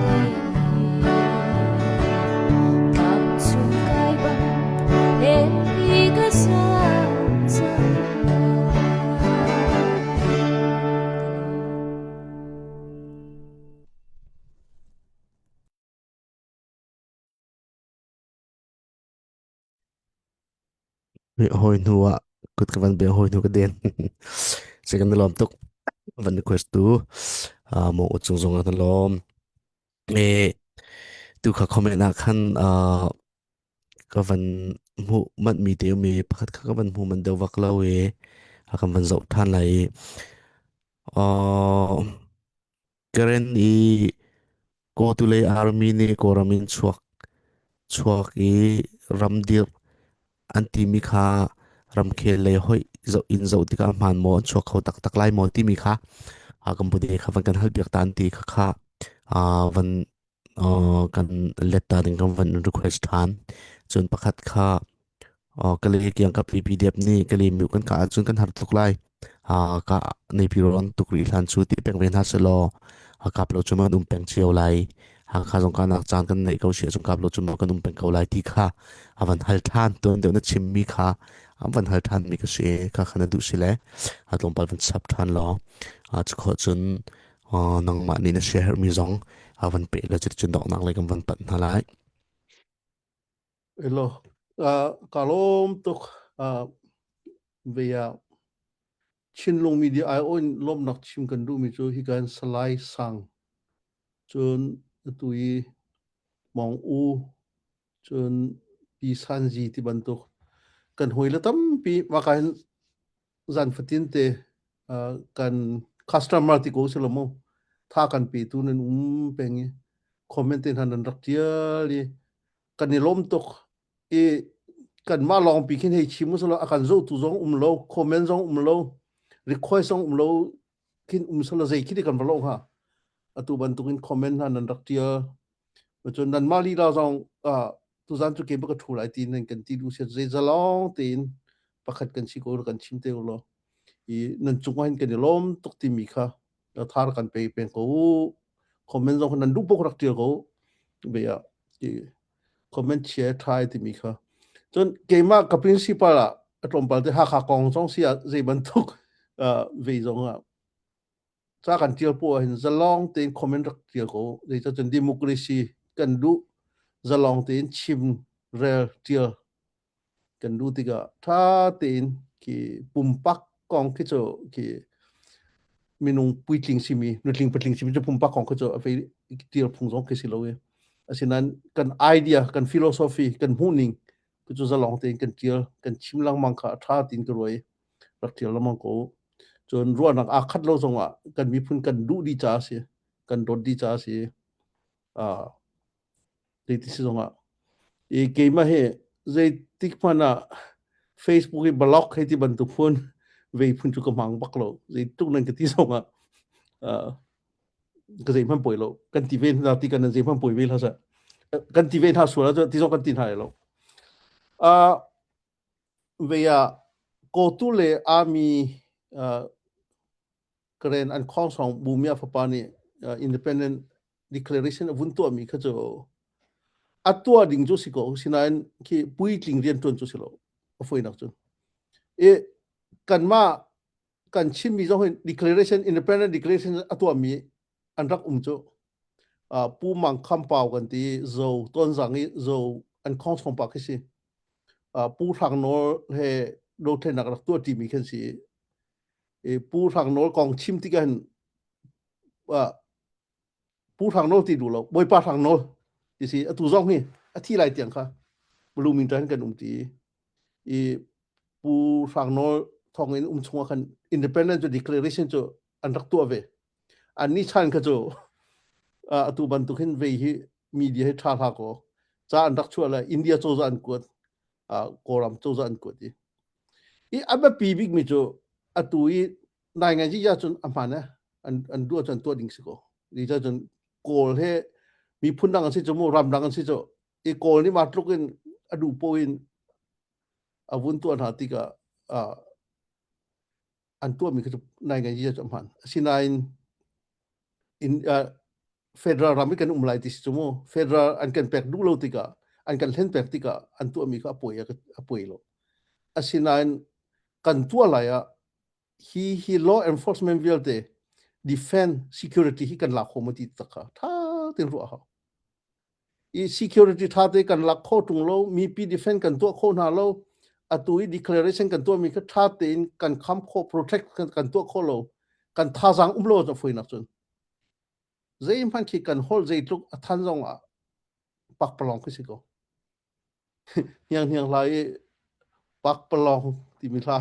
nun Tlang chung kai bang len hi ka sang cang lai. Hawi hnu ah kut ka van beng hawi hnu ka den. Se kan lawm tuk. Van request tu mo chung zong kan lawm. E tu kha comment ah khan ka van hmu manh mi te mi pakhat kha ka van hmu man deuh vak lo i a kan van zoh than lai i Karen i Kawtulei army nih Kawlram in chuak chuak i ramdirh an timi kha ramkhel lei hoih zoh in zoh tikah hmaan maw an chuak kho taktak lai maw timi kha Cambodia kha van kan hal piak ta an ti kha kha van kan let ta ding kan van request than cun pakhat kha Kale kiang ka PPDF nih kale miu kan kah ahcun kan har tuk lai. Ka neipi ron tuk rih hlan cu ti peng ve hna selaw kap lo cu man um peng cio lai. Hakha zong ka nak caan kan neih ko si ahcun kap lo cu ma kan um peng ko lai ti kha a van hal than tuan deuh na chim mi kha an van hal than mi ka si kha kha na duh si le a tlawmpal van sap than law cu khawh cun nangmah nih na share mi zong a van pe le cuticun donghnak lei kan van panh hna lai. Elo, ka lawm tuk ve ah Chinlung Media aiawh in lawmhnak chim kan duhmi cu hika in Salai Sang cun atu i Mawng U cun Pi San Zi ti bantuk kan hawile tampi maka hin zan fatin te kan customer ti ko si lo mu tha kan petu nan um peng i comment te hna nan rak tial i kan i lawm tuk i kanmah lawngpi khin hei chim usulaw a kan zohtu zong um lo comment zong um lo request zong um lo khin um selaw zei khi kan va lo hnga atu bantukin comment hna nan rak tial cun nanmah lila zong tuzan cu ke ka thu lai ti nan kan ti du sia zei zalong tein pakhat kan si ko kan chim te law i nan cungah hin kan i lawm tuk timi kha thar kan pe peng ko comment zong nan duh pok rak tial ko be ah comment chia thai timi kha cun keimah ka principal ah a tlawmpal te Hakha kong zong si ah zei bantuk ve zong ah ca kan tial po ah hin zalong tein comment rak tial ko zeicah cun democracy kan duh zalong tein chim rel tial kan duh tikah ṭha tein khi pumpak kong khi cu khi minung puitling simi nutling patling simi cu pumpak kong khi cu a fei tial phung zong khi si lo i asinain kan idea kan philosophy kan hmuhning khi cu zalong tein kan tial kan chim lengmang kha a ṭha tiin ka ruai rak tial lengmang ko cun ruahnak aa khat lo zongah kan miphun kan duh dih caah si kan dawt dih caah si uh, zeiti si zongah. I keimah hi zeitik hmanh ah Facebook i blog hei ti bantuk phun vei phun cu ka hmang bak lo. Zeitluk nan ka ti zong ah uh, ka zei hmanh poi lo. Kan ti ve hna ti kan nan zei hmanh poi ve hlah seh. Kan ti ve hna sual ahcun ti zong kan ti hna lo. Uh, ve ah Kotu le army uh, Karen an khongsong Bumia fapa nih uh, independent declaration a vun tuahmi kha cu a tuah ding cu si ko sinain khi puitling rian tuan cu si lo a foinak cu i kanmah kan chimmi zong hi declaration independent declaration a tuahmi an rak um cu uh, Pu Mang Kham Pau kan ti zo tonzang i zo an khong chong pa khi si uh, Pu Hrang Nawl he dothlennak rak tuah ṭimi khan si i Pu Hrang Nawl kong chim tikah hin uh, Pu Hrang Nawl ti duh lo Bawipa Hrang Nawl ti si atu zong hi a thi lai tiang kha Blooming tan kan um ti i Pu Hrang Nawl thong in um chungah khan independence declaration cu an rak tuah ve an ni chan kha cu atu bantuk hin vei hi media hi tha hla ko ca an rak chuah le India cozah an kuat Kawlram cozah an kuat i i a biapi bik mi cu atu i nai ngai ji cun a hman eh an an duh cun tuah ding si ko ni ca cun kawl he miphun dang an si cu mu ram dang an si cu i kawl nih ma tluk in a duh po in a vun tuah hna tikah an tuahmi kha cu nai ngai ji cu a hman asinain in uh, federal ram i kan um lai ti si cu mu federal an kan pek duh lo tikah an kan hlen pek tikah an tuahmi kha a poi a poi lo asinain kan tuah lai ah hi hi law enforcement vialte defend security hi kan lak kho ma ti tak kha tha ten ruah hau i security tha te kan lak kho tung lo mipi defend kan tuah kho hna lo atu i declaration kan tuah mi kha tha tein kan kham kho protect kan, kan tuah kho lo kan thazang um lo cha foinak cun zeihmanh khi kan hol zeitluk a than zong ah pakpalong khi si ko hniang hniang hla i pakpalong timi hla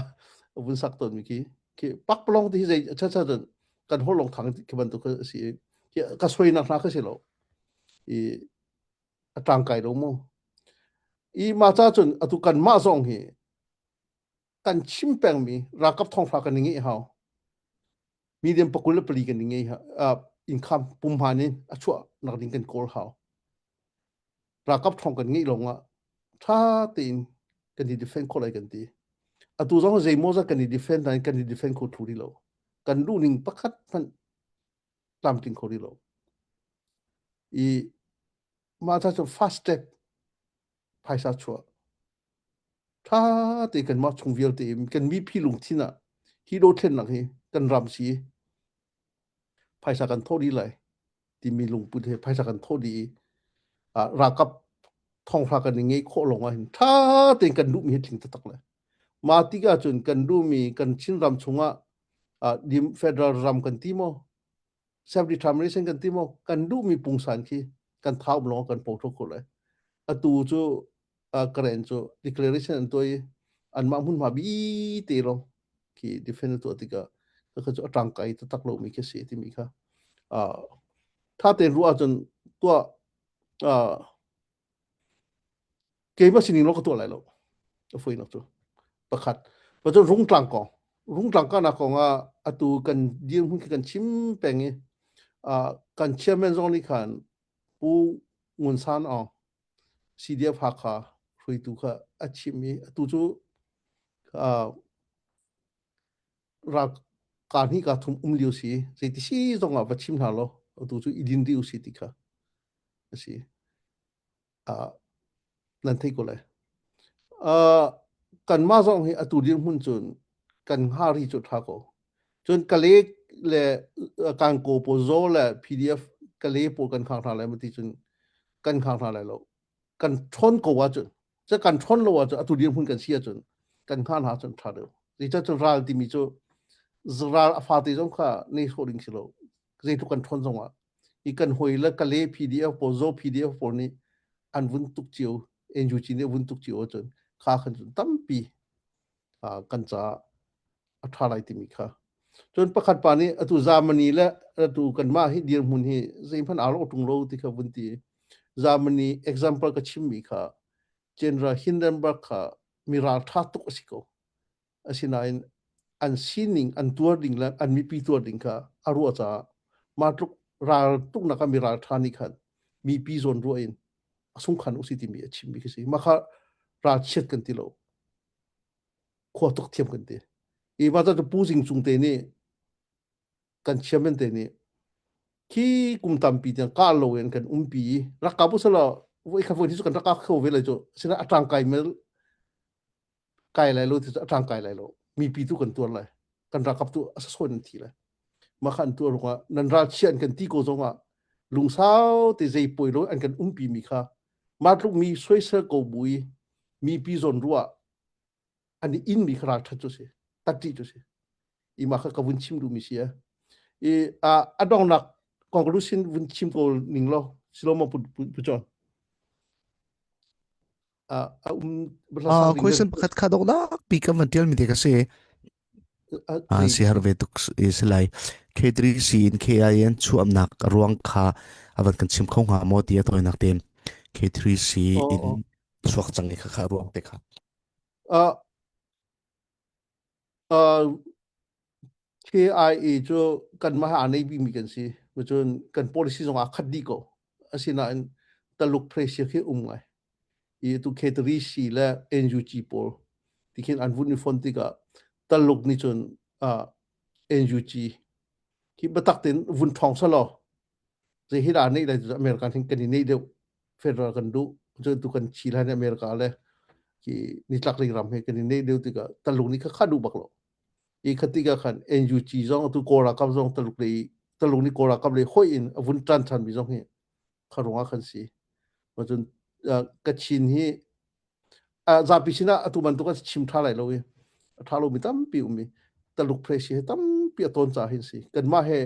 vun sak tawn mi khi khi pakpalong ti hi zei cha cha cun kan hol long thang khi bantuk a si i ka soinak hla kha si lo i a tangkai lo mu i ma cha cun atu kan mah zong hi kan chim pengmi ralkap thonghra kan i ngeih hau medium pakul le pali kan i ngei income pumhan in a chuah nak ding kan kawl hau ralkap thong kan ngeih lawng ah tha tein kan i defend kho lai kan ti atu zong zeimaw zat kan i defend nain kan i defend kho thu rih lo kan duh ning pakhat hmanh tlamtling kho rih lo i mah ca cu fast step phaisa chuah Ṭha te kanmah chung vialte in kan mipi lungthin ah hi dothlennak hi kan ram si phaisa kan thawh dih lai timi lungput he phaisa kan thawh dih i ralkap thonghra kan i ngeih khawh lawng ah hin ṭha tein kan duhmi hi tling taktak le mah tikah cun kan duhmi kan Chinram chungah federal ram kan ti maw self determination kan ti maw kan duhmi pungsan khi kan thau lawng kan po kho lai atu cu karen cu declaration an tuah i anmah hmunhma bi te lawng khi defend tuah tikah kha cu a tangkai taktak lomi khi si timi kha tha tein ruah ahcun tuah keimah sining lawng ka tuah lai lo a fuinak cu pakhat pacun rungtlang kong rungtlang kahnak kong ah atu kan dirhmun khi kan chim peng i kan chairman zong nih khan Pu Ngun San Aung CDF Hakha hruaitu kha a chim i atu cu ral ka hnih ka thum um lio si zeiti si zong ah va chim hna law atu cu i din dih usih ti kha a si. Uh, nan thei ko lai. Uh, kanmah zong hi atu dirhmun cun kan hngar hi cu ṭha ko. Cun Kale le Kankaw pawl Zaw le PDF Kale pawl kan khang hna lai ma ti cun kan khang hna lai lo. Kan ṭhawn ko ahcun cu kan ṭhawn lo ahcun atu dirhmun kan si ahcun kan hngah hna ahcun ṭha deuh. Zeicah cun ral timi cu ral a fate zong kha nei sawh ding si lo. Zeitluk kan ṭhawn zong ah i kan hawi le Kale PDF pawl Zaw PDF pawl nih an vun tuk cio NUG nih vun tuk cio ahcun kha khan cun tampi kan caah a ṭha lai timi kha. Cun pakhat pa nih atu Germany le atu kanmah hi dirhmun hi zeihmanh aa lawh ṭung lo ti kha vun ti. Germany example ka chimmi kha. General Hindenburg kha mi ralṭha tuk a si ko. Asinain an sining an tuar ding le an mipi tuar ding kha a ruah caah mah tluk ral tuknak ah mi ralṭha nih khan mipi zawn ruah in a sungkhan u si timi a chimmi khi si. Mah kha ralchiat kan ti lo. Khua tuk thiam kan ti. I mah cu Pu Zing Cung te nih kan chairman te nih khi kum tampi tiang kah lo in kan umpi i rak ka bu selaw voi kha voi hi cu kan rak ka kho ve lai cu sina a tangkai mel kai lai lo ti cu a tangkai lai lo mipi tu kan tuar lai kan ralkap tu a sasawn an thi lai mah kha an tuar rungah nan ral chia an kan ti ko zongah lungsau te zei poi lo an kan umpi mi kha mah tluk mi soisel ko bu i mipi zawn ruah an i inmi kha ralṭhat cu si tatṭih cu si i mah kha ka vun chim duhmi si i a donghnak conclusion vun chim ko ning law silo ma pu pu John a um question pakhat kha donghnak pi kan van tial mi te ka si a si har ve tuk si lai K3C in KIN chuamnak ruang kha avan kan chim kho hnga maw ti a toinak te K3C in chuak cang i kha kha ruang te kha Uh, uh, KIA cu kanmah he aa nei bikmi kan si. Cun kan policy zong aa khat dih ko. Asinain Taluk pressure khi um ngai. I tu K3C le NUG pawl ti khin an vun i fon tikah Taluk nih cun uh, NUG hi biatak tein vun ṭhawng selaw zei hi dah neih lai cu American hin kan i neih deuh federal kan duh cun tu kan chi lai America le ki nitlak lei ram he kan i neih deuh tikah Taluk nih kha kha duh bak lo i khati ka khan NUG zong tu Kawl ralkap zong Taluk lei Taluk nih Kawl ralkap lei hoi in a vun ṭan ṭhan mi zong hi kha ruangah khan si cun Kachin hi zapi sinah atu bantuk an chim ṭha lai lo i a ṭha lomi tampi um i Taluk presi he tampi a tawn ca hin si kanmah he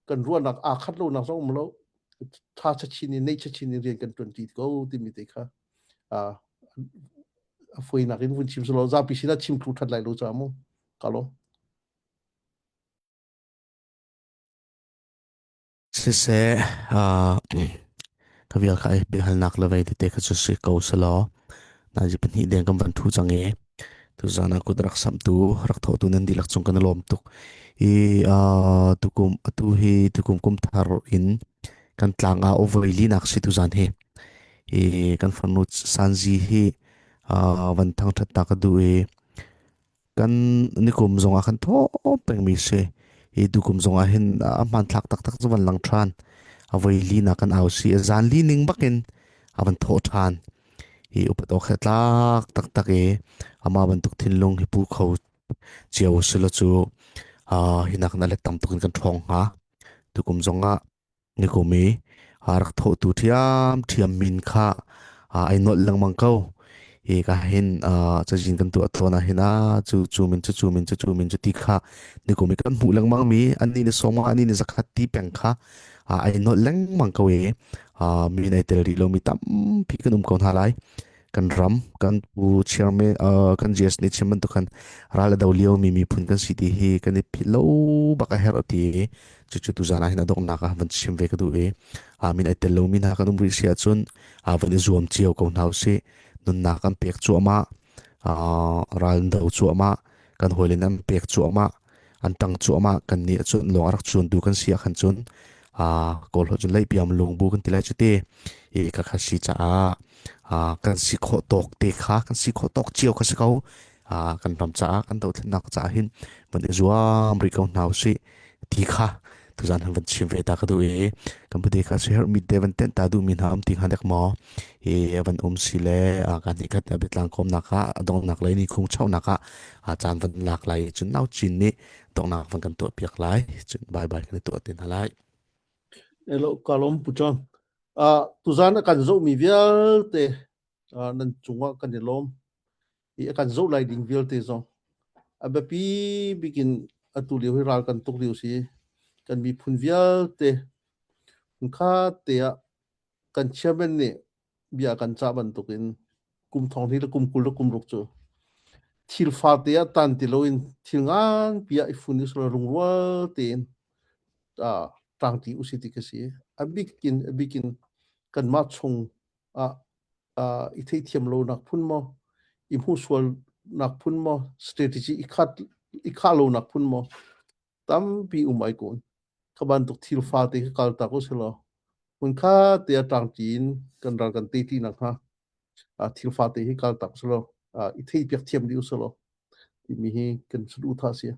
kan ruahnak aa khat lonak zong um lo ṭha chachin in neih chachin in rian kan ṭuan ṭi ko timi te kha a fawinak in vun chim selaw zapi sinah chim thlu ṭhat lai lo ca mu ka lawm. Siseh, ka vial kha biahalnak le vei tete kha cu si ko selaw nazi pahnih deng kan van ṭhu cang i tuzaan ah kut rak samhtu rak thawhtu nan dihlak cung kan i lawm tuk. I tukum atu hi tukum kum thar in kan tlang ah voi linak si tuzaan hi. I kan farnu Sanzi hi van thangṭhat ta ka duh i Kan nikum zongah khan thaw pengmi si. Hi tukum zongah hin a hmanthlak taktak cu van lang ṭhan. A voi li na kan au si. Zan li ning bakin a van thawh ṭhan. Hi upat awk he tlak taktak i amah bantuk thinlung hi pu kho cio silo cu hi nak na let tam tuk in kan ṭhawng hnga. Tukum zongah Nikum i aa rak thawhtu ṭhiamṭhiam min kha ai nolh lengmang ko. Hi ka hin cazin kan tuah tawn ah hin a cu cu min cu cu min cu cu min cu ti kha nikum i kan hmuh lengmang mi annih ni sawma annih ni zakhat ti peng kha ai nolh lengmang ko i min ai tel rih lomi tampi kan um ko hna lai. Kan ram kan pu chairman kan GS nih chim bantuk khan ral a do lio mi miphun kan si ti hi kan i philh lo bak a herh ti cucu tuzaan ah hin a donghnak ah van chim ve ka duh i min ai tel lomi hna kan um rih si ahcun van i zuam cio ko hna usih nunnak kan pek cuahmah ral do cuahmah kan hawile an pek cuahmah an tang cuahmah kan nih cun lawng a rak cuantu kan si ah khan cun kawl holh cun leipiam lungbu kan ti lai cu ti i ka kha si caah kan si khawh tawk te kha kan si khawh tawk cio kha si ko kan ram caah kan dothlennak caah hin van i zuam rih ko hna usih ti kha tuzan han van chim ve ta ka duh i kan pute kha si herh mi te van tenh ta duh mi hna um ti hnga dek maw i van um si le kan nih khat biatlang kawmnak ah dongnak lei ni khung chaunak ah caan van lak lai cun nau chin nih dongnak van kan tuah piak lai cun bye bye kan tuah te hna lai Elo kalom puchon tuzan kan zoh mi vialte nan cungah kan i lawm i a kan zoh lai ding vialte zong a biapi bik in atu lio hi ral kan tuk lio si kan miphun vialte hmunkhat te ah kan chairman nih bia kan cah bantukin kum thong hnih le kum 20 le kum ruk cu thil fate ah tan ti loin thil nganpi ah i fun i lungrual tein ṭangṭi usih ti ka si. A bik in a bik in kanmah chung ah. i theithiam lonak phun maw i hmuhsualnak phun maw strategy i khat i khah lonak phun maw tampi um ai kun. Kha bantuk thil fate kha kal tak usilaw hmun kha te ah ṭangṭi in kan ral kan tei ti nakhnga thil fate hi kal tak usilaw i theihpiak thiam dih usilaw timi hi kan saduhthah a si.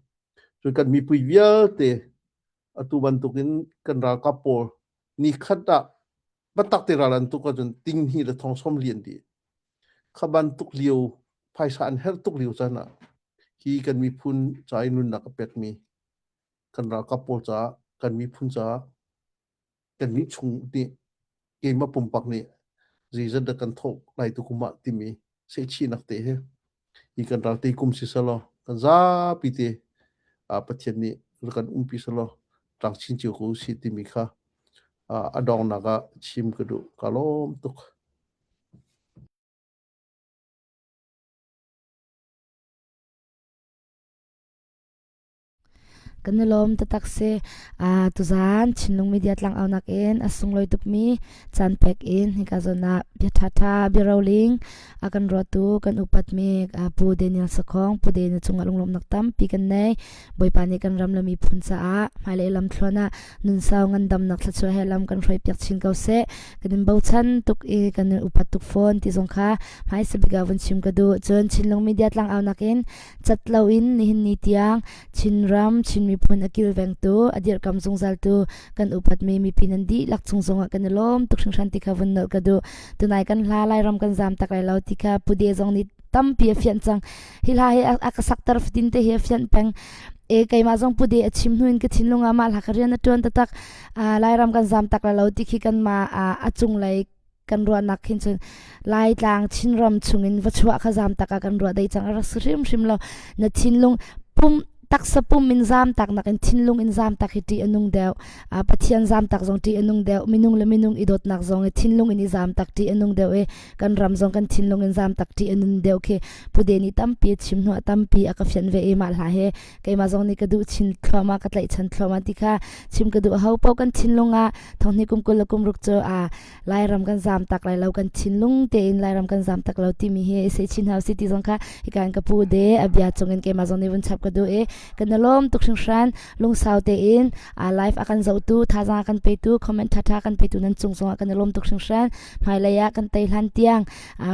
Cun kan mipui vialte atu bantukin kan ralkap pawl nikhat ah biatak te ral an tuk ahcun ting hnih le thong sawm lian dih. Kha bantuk lio phaisa an herh tuk lio caan ah hi kan miphun ca i nunnak a pekmi kan ralkap pawl caah kan miphun caah kannih chung nih keimah pumpak nih zeizat dah kan thawh lai tu kum ah timi sehchihnak te he hi kan ral te kum si selaw kan zapi te Pathian nih kan umpi selaw tlang chin cio ko si timi kha a dongnak ah chim ka duh ka lawm tuk. Kan i lawm taktak si. Uh, tuzaan Chinlung Media tlangaunak in a sunglawi tukmi caan pek in hika zawn ah bia ṭhaṭha bia roling a kan ruahtu kan upatmi uh, Pu Daniel Sakhong Pu Daniel cungah lunglawmhnak tampi kan nei. Bawipa nih kan ram le miphun caah hmailei lamthluan ah nunsau ngandamnak thluachuah he lam kan hruai piak chin ko seh. Kan in bochan tuk i kan in upat tuk fawn ti zong kha hmaisa bik ah vun chim ka duh. Cun Chinlung Media tlangaunak in cat loin nihin ni tiang Chinram, Chin miphun a kilvengtu, a dirhkam zungzaltu kan upatmi mipi nan dihlak chung zongah kan i lawm tuk hringhran ti kha vun nolh ka duh. Tunai kan hla Lairam kan zam tak lai lo ti kha Pu De zong nih tampi a fianh cang. Hi hla hi a ka sakter fatin te hi a fianh peng. E keimah zong Pu De a chim hnu in ka thinlung ah mah hla ka rian a tuan taktak. Lairam kan zam tak lai lo ti khi kanmah a cunglei kan ruahnak khin cun Laitlang Chinram chungin va chuah kha zam tak ah kan ruah dei cang a rak si hrimhrim lo na thinlung pum taksa pum in zam tak nak in thinlung in zam tak hi ṭih a nung deuh Pathian zam tak zong ṭih a nung deuh minung le minung i dawtnak zong i thinlung in i zam tak ṭih a nung deuh i kan ram zong kan thinlung in zam tak ṭih a nun deuh khi Pude nih tampi a chim hnuah tampi a ka fianh ve i mah hla he keimah zong nih ka duh chin thluahmah ka tlaihchan thluahmah ti kha chim ka duh ho paoh kan thinlung ah thonghni kum 20 le kum ruk cu a Lairam kan zam tak lai lo kan thinlung tein Lairam kan zam tak lo timi hi i chin hau si ti zong kha hika in ka pu de a bia cung in keimah zong nih vun chap ka duh i kan i lawm tuk hringhran lungsau tein a live a kan zohtu thazaang a kan petu comment ṭhaṭha kan petu nan cung zongah kan i lawm tuk hringhran hmailei ah kan tei hlan tiang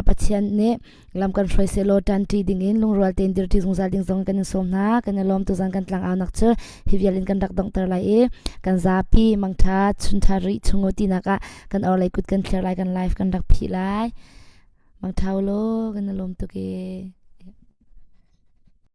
Pathian nih lam kan hruai sehlaw ṭanṭi dingin lungrual tein dirṭi zungzal ding zong kan in sawm hna. Kan i lawm tuzan kan tlangaunak cu hi vial in kan rak donghter lai i kan zapi mangṭha chunṭha rih chung u tinak ah kan orlei kut kan thlir lai kan live kan rak phih lai. Mangṭha u law kan i lawm tuk ee.